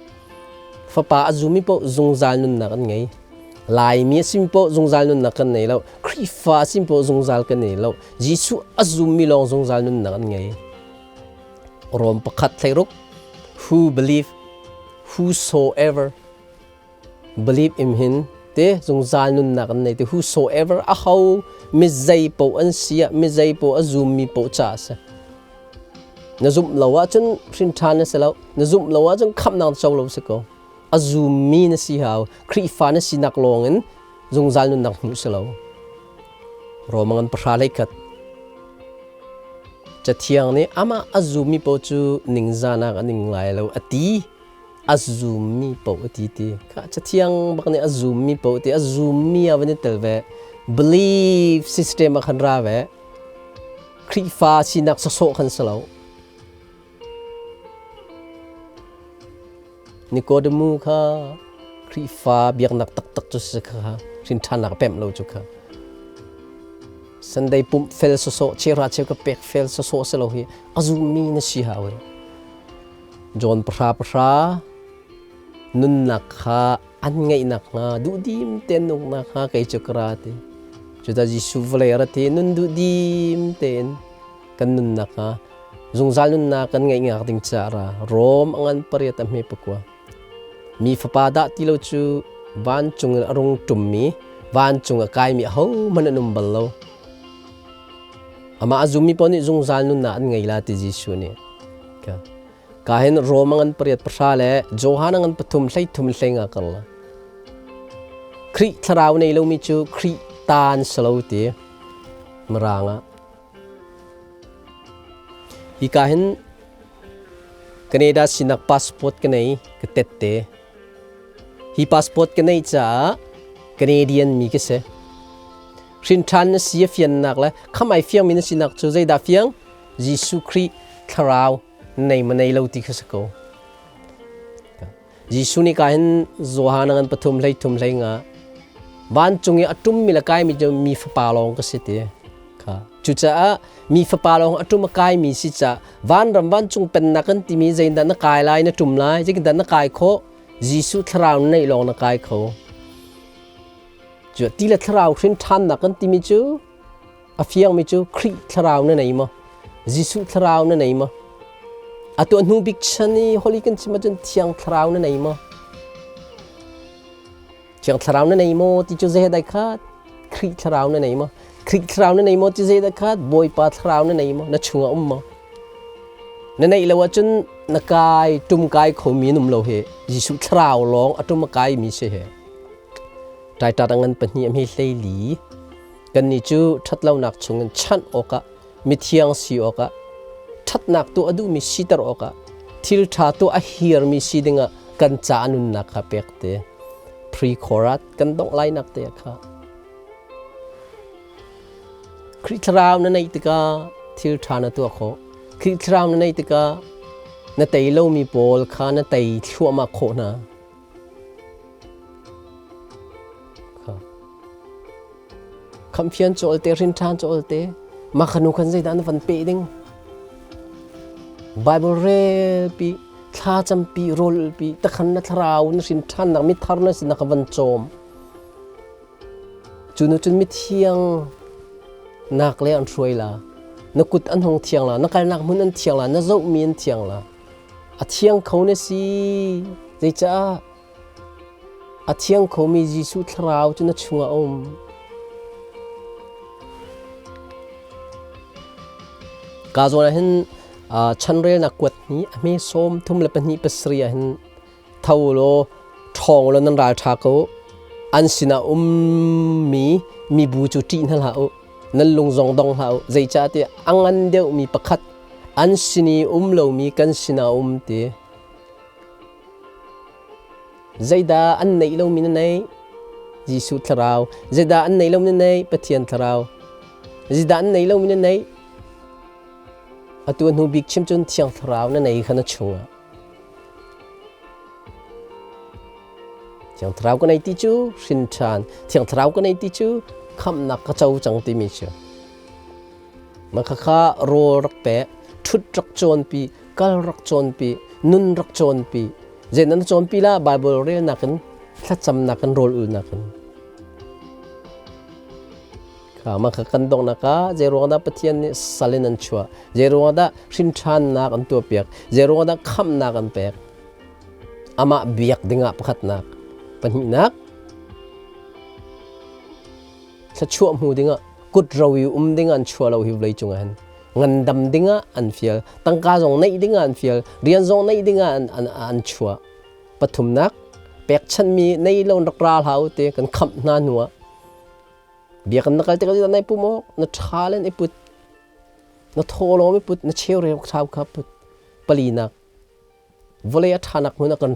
Fapa a zummi paoh zungzal nunnak an ngei. Laimi a simi paoh zungzal nunnak kan nei lo. Khrihfa a simi paoh zungzal kan nei lo. Jesuh a zummi lawng zungzal nunnak an ngei. Rom 1:16 Who believe whosoever believe in him te zungzal nunnak an nei te whosoever a ho mi zei paoh an si ah mi zei paoh a zummi paoh ca a si. Na zumh lo ahcun hrin ṭhan na si lo. Na zumh lo ahcun khamhnak na co lo si ko. A zummi na si hau. Khrihfa na sinak lawngin zungzal nunnak hmuh si lo. Roma ngan 10:21 Cathiang nih amah a zummi paoh cu ningzahnak an ing lai lo a ti. A zummi paoh a ti ti. Kha cathiang bak nih a zummi paoh ti a zummi ah van i tel ve. Belief system ah khan ra ve. Khrihfa sinak sawsawh khan si lo. Nikodemu kha Khrihfa biaknak taktak cu si kha hrinṭhannak a pemh lo cu kha. Sunday pumh fel sawsawh cheuhra cheu ka pek fel sawsawh si lo hi a zummi na si hau i. John 10:10 nunnak kha an ngeih nakhnga duhdim tein nungnak kha kei cu ka ra ti. Cuta Jesuh vawlei a rat i nun duhdim tein. Kan nunnak hnga zungzal nunnak kan ngeih ngak ding caah ra Rom a ngan pariat a hme pakua. Mi fapa dah ti lo cu vancung in a rung ṭummi, vancung a kaimi ahohmanh an um bal lo. Amah a zummi paoh nih zungzal nunnak an ngei la ti Jesuh nih. Ka hin Rom a ngan pariat pahra le Johan a ngan pathum hlei thum hlei nga kar la. Khrih thlarau nei lomi cu Khrih ta an si lo ti Mirang ah. Hika hin Canada sinak passport ka nei, ka tette. Hi passport ka neih caah Canadian mi ka si. Hrinṭhan na si a fiannak le kham ai fiangmi na sinak cu zeidah fiang? Jesuh Khrih thlarau nei ma nei lo ti kha si ko. Jesuh nih ka hin Johan ngan pathum hlei thum hlei nga vancung i a ṭummi le kaimi cu mi fapa lawng ka si ti kha. Cucaah mi fapa lawng a ṭum a kaimi si caah vanram vancung pennak kan timi zeidah na kai lai na ṭum lai zeitindah na kai khawh Jesuh thlarau na neih lawng na kai kho. Cu ti le thlarau hrin ṭhannak kan timi cu a fiangmi cu Khrih thlarau na nei maw? Jesuh thlarau na nei maw? A tuah hnu bik chan i holy kan chim ahcun thiang thlarau na nei maw? Thiang thlarau na nei maw ti cu zei dai khat? Khrih thlarau na nei maw? Khrih thlarau na nei maw ti zei dah khat? Bawipa thlarau na nei maw? Na chungah um maw? Na neih lo ahcun na kai tum kai khomi an um lo hi. Jesuh thlarau lawng a tum a kai mi si hi. Taitat a ngan pahnih a hme hlei li. Kannih cu ṭhatlonak chungin chanh awkah mithiang si awkah ṭhatnak tuah a duhmi siter awkah thil ṭha tuah a hiarmi si dingah kan ca nunnak kha pek te. Pre-chorat kan dongh lainak te kha. Khrih thlarau na neih tikah thil ṭha na tuah khawh. Khrih thlarau na neih tikah na tei lomi pawl kha na tei thluahmah khawh hna. Khamfian cawl te, rinṭhan cawl te, mah kha nu khan zeidah na van peh ding? Bible rel pi, thla campi, rawl pi, takhan na thlarau na hrin ṭhannak mithar na sinak van cawm. Cu nu cun mithiang nak le an hruai la. Na kut an hung thiang la, na kalnak hmun an thiang la, na zohmi an thiang la. A thiang kho na si. Zeicah? A thiang khomi Jesuh thlarau cu na chungah a um. Ka zawn ah hin chanrelnak kuat hnih a hme sawm thum le pahnih pasarih ah hin tho law ṭhawng law nan ral ṭha ko an sinah ummi mibu cu ṭih hna hlah u nan lung zong dong hlah u zeicahtiah a ngan deuhmi pakhat an sin i um lomi kan sinah um ti Zeidah an neih lomi na neih? Jesuh thlarau. Zeidah an neih lomi na neih? Pathian thlarau. Zeidah an neih lomi na neih? Atu hnu bik chim cun Thiang Thlarau na nei kha na chungah. Thiang Thlarau ka nei ti cu hrin ṭhan. Thiang Thlarau ka nei ti cu khamhnak ka co cang timi cu. Mah khakha rawl rak pe, ṭhut rak cawnpi, kal rak cawnpi, nun rak cawnpi. Zei nan cawnpi la Bible relnak in thlacamnak in rawl ulnak in. Kha mah kha kan donghnak ah zei ruang dah Pathian nih sal in an chuah, zei ruang dah hrinṭhannak an tuahpiak, zei ruang dah khamhnak an pek. Amah biak dingah pakhatnak, pahnihnak, thluachuah hmu dingah kut ro i um ding an chuah lo hi vawlei cungah hin ngandam dingah an fial tangka zong neih dingah an fial rian zong neih dingah an, an, an chuah pathumnak pekchanhmi nei lo rak ra hlah u ti kan khamh hna hnuah biakinn na kal tikah nai pum awk na ṭha len i put na thaw i put na cheu reu thau kha put palinak vawlei a ṭhanak hmun ah kan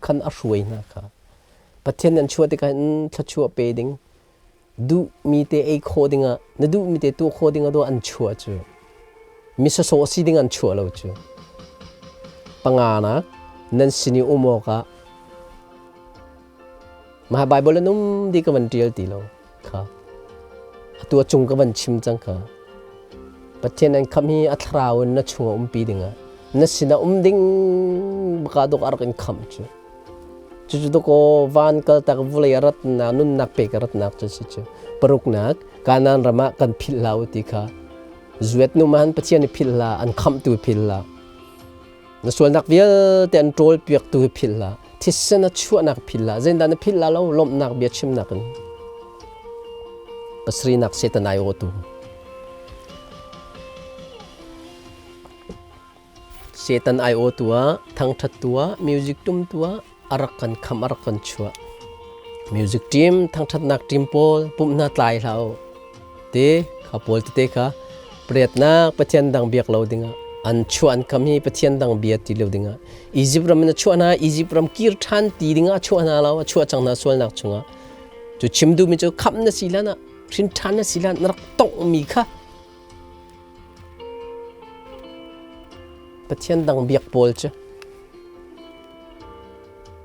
khan a hruai hna kha Pathian an chuah tikah hin thluachuah pe ding duhmi te ei khawh dingah na duhmi te tuah khawh dingah an chuah cu mi sawsawh si ding an chuah lo cu panganak nan sin i um awkah mah Bible an um di ka van ṭial ti lo kha atu a cung ka van chim cang kha Pathian an khamh hi a thlarau in na chungah umpi dingah na sinah um ding baka dok a rak in khamh cu cucu dakaw van kaltak vulei a ratnak nunnak pek a ratnak cu si cu paruknak Kanaan ram ah kan philh hlah u ti kha. Zuet nu man Pathian i philh hlah, an khamhtu philh hlah. Na sualnak vialte an ṭawl piaktu hi philh hlah. Thisen a chuahnak philh hlah. Zeidah na philh la lo? Lawmhnak bia chimnak in. Pasarinak Satan ai awtu. Satan ai awtu ah, thangṭhat tu ah, music tum tu ah, a rak kan kham, a rak kan chuah. Music team, thangṭhatnak team pawl, pumhna tlai hlah u. Te kha pawl tete kha pariatnak Pathian dang biak lo dingah an chuah an kham hi Pathian dang bia ti lo dingah Egypt ram in a chuah hna, Egypt ram kir ṭhan ti dingah a chuah hna lo, a chuah cang hna sualnak chungah. Cu chim duhmi cu khamh na si hlan ah, hrin ṭhan na si hlan na rak tonghmi kha Pathian dang biak pawl cu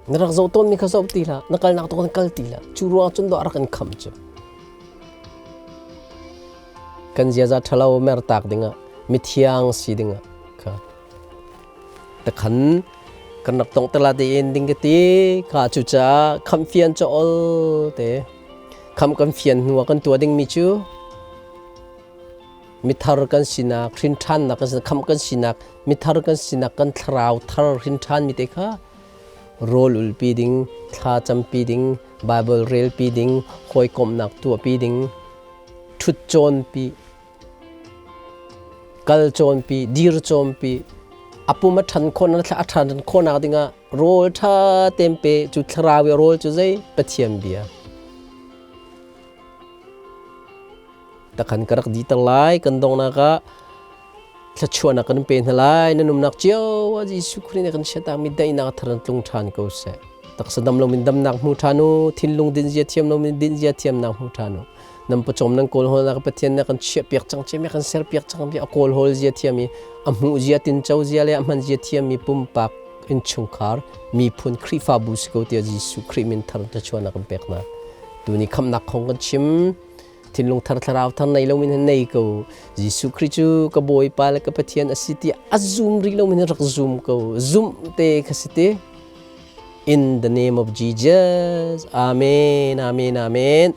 na rak zoh tawnmi kha zoh ti hlah, na kalnak tu kan kal ti hlah. Cu ruang cun dawh a rak in kham cu. Kan ziaza ṭhalo mertak dingah, mithiang si dingah kha takhan kan rak tong tala tein ding ka ti kha. Cucaah khamh fian cu ol te kham kan fian hnu ah kan tuah dingmi cu mithar kan sinak, hrin ṭhannak kan sinak, khamh kan sinak, mithar kan sinak, kan thlarau thar hrin ṭhan mi te kha rawl ulpi ding, thla campi ding, Bible relpi ding, hawikomhnak tuahpi ding, ṭhut cawnpi, kal cawnpi, dir cawnpi, a pum a ṭhan khawhnak, a ṭhan khawhnak dingah rawl ṭha tein pe. Cu thlarau i rawl cu zei? Pathian bia. Takhan ka rak diter lai. Kan donghnak ah thluachuahnak kan pe hna lai. Nan umnak cio ah Jesuh Khrih nih kan chiatakmi daihnak thar in tlung ṭhan ko seh. Taksa dam loin damnak hmu ṭhan u, thinlung dinzia thiam loin dinzia thiamnak hmu ṭhan u. Nan pawcawm nan kawl hawlnak Pathian nih kan chiahpiak cang cia mi, kan serpiak cang mi, a kawl hawl zia thiam i a hmuh zia, tinco zia le a hman zia thiam mi pumpak, innchungkhar, miphun, Khrihfabu si ko tiah Jesuh Khrih min thar thluachuahnak kan pek hna. Tuni khamhnak kong kan chim. Thinlung thar, thlarau thar nei loin hin nei ko. Jesuh Khrih cu ka Bawipa le ka Pathian a si ti a zum rih loin hin rak zum ko. Zumh te kha si te. In the name of Jesus. Amen, amen, amen.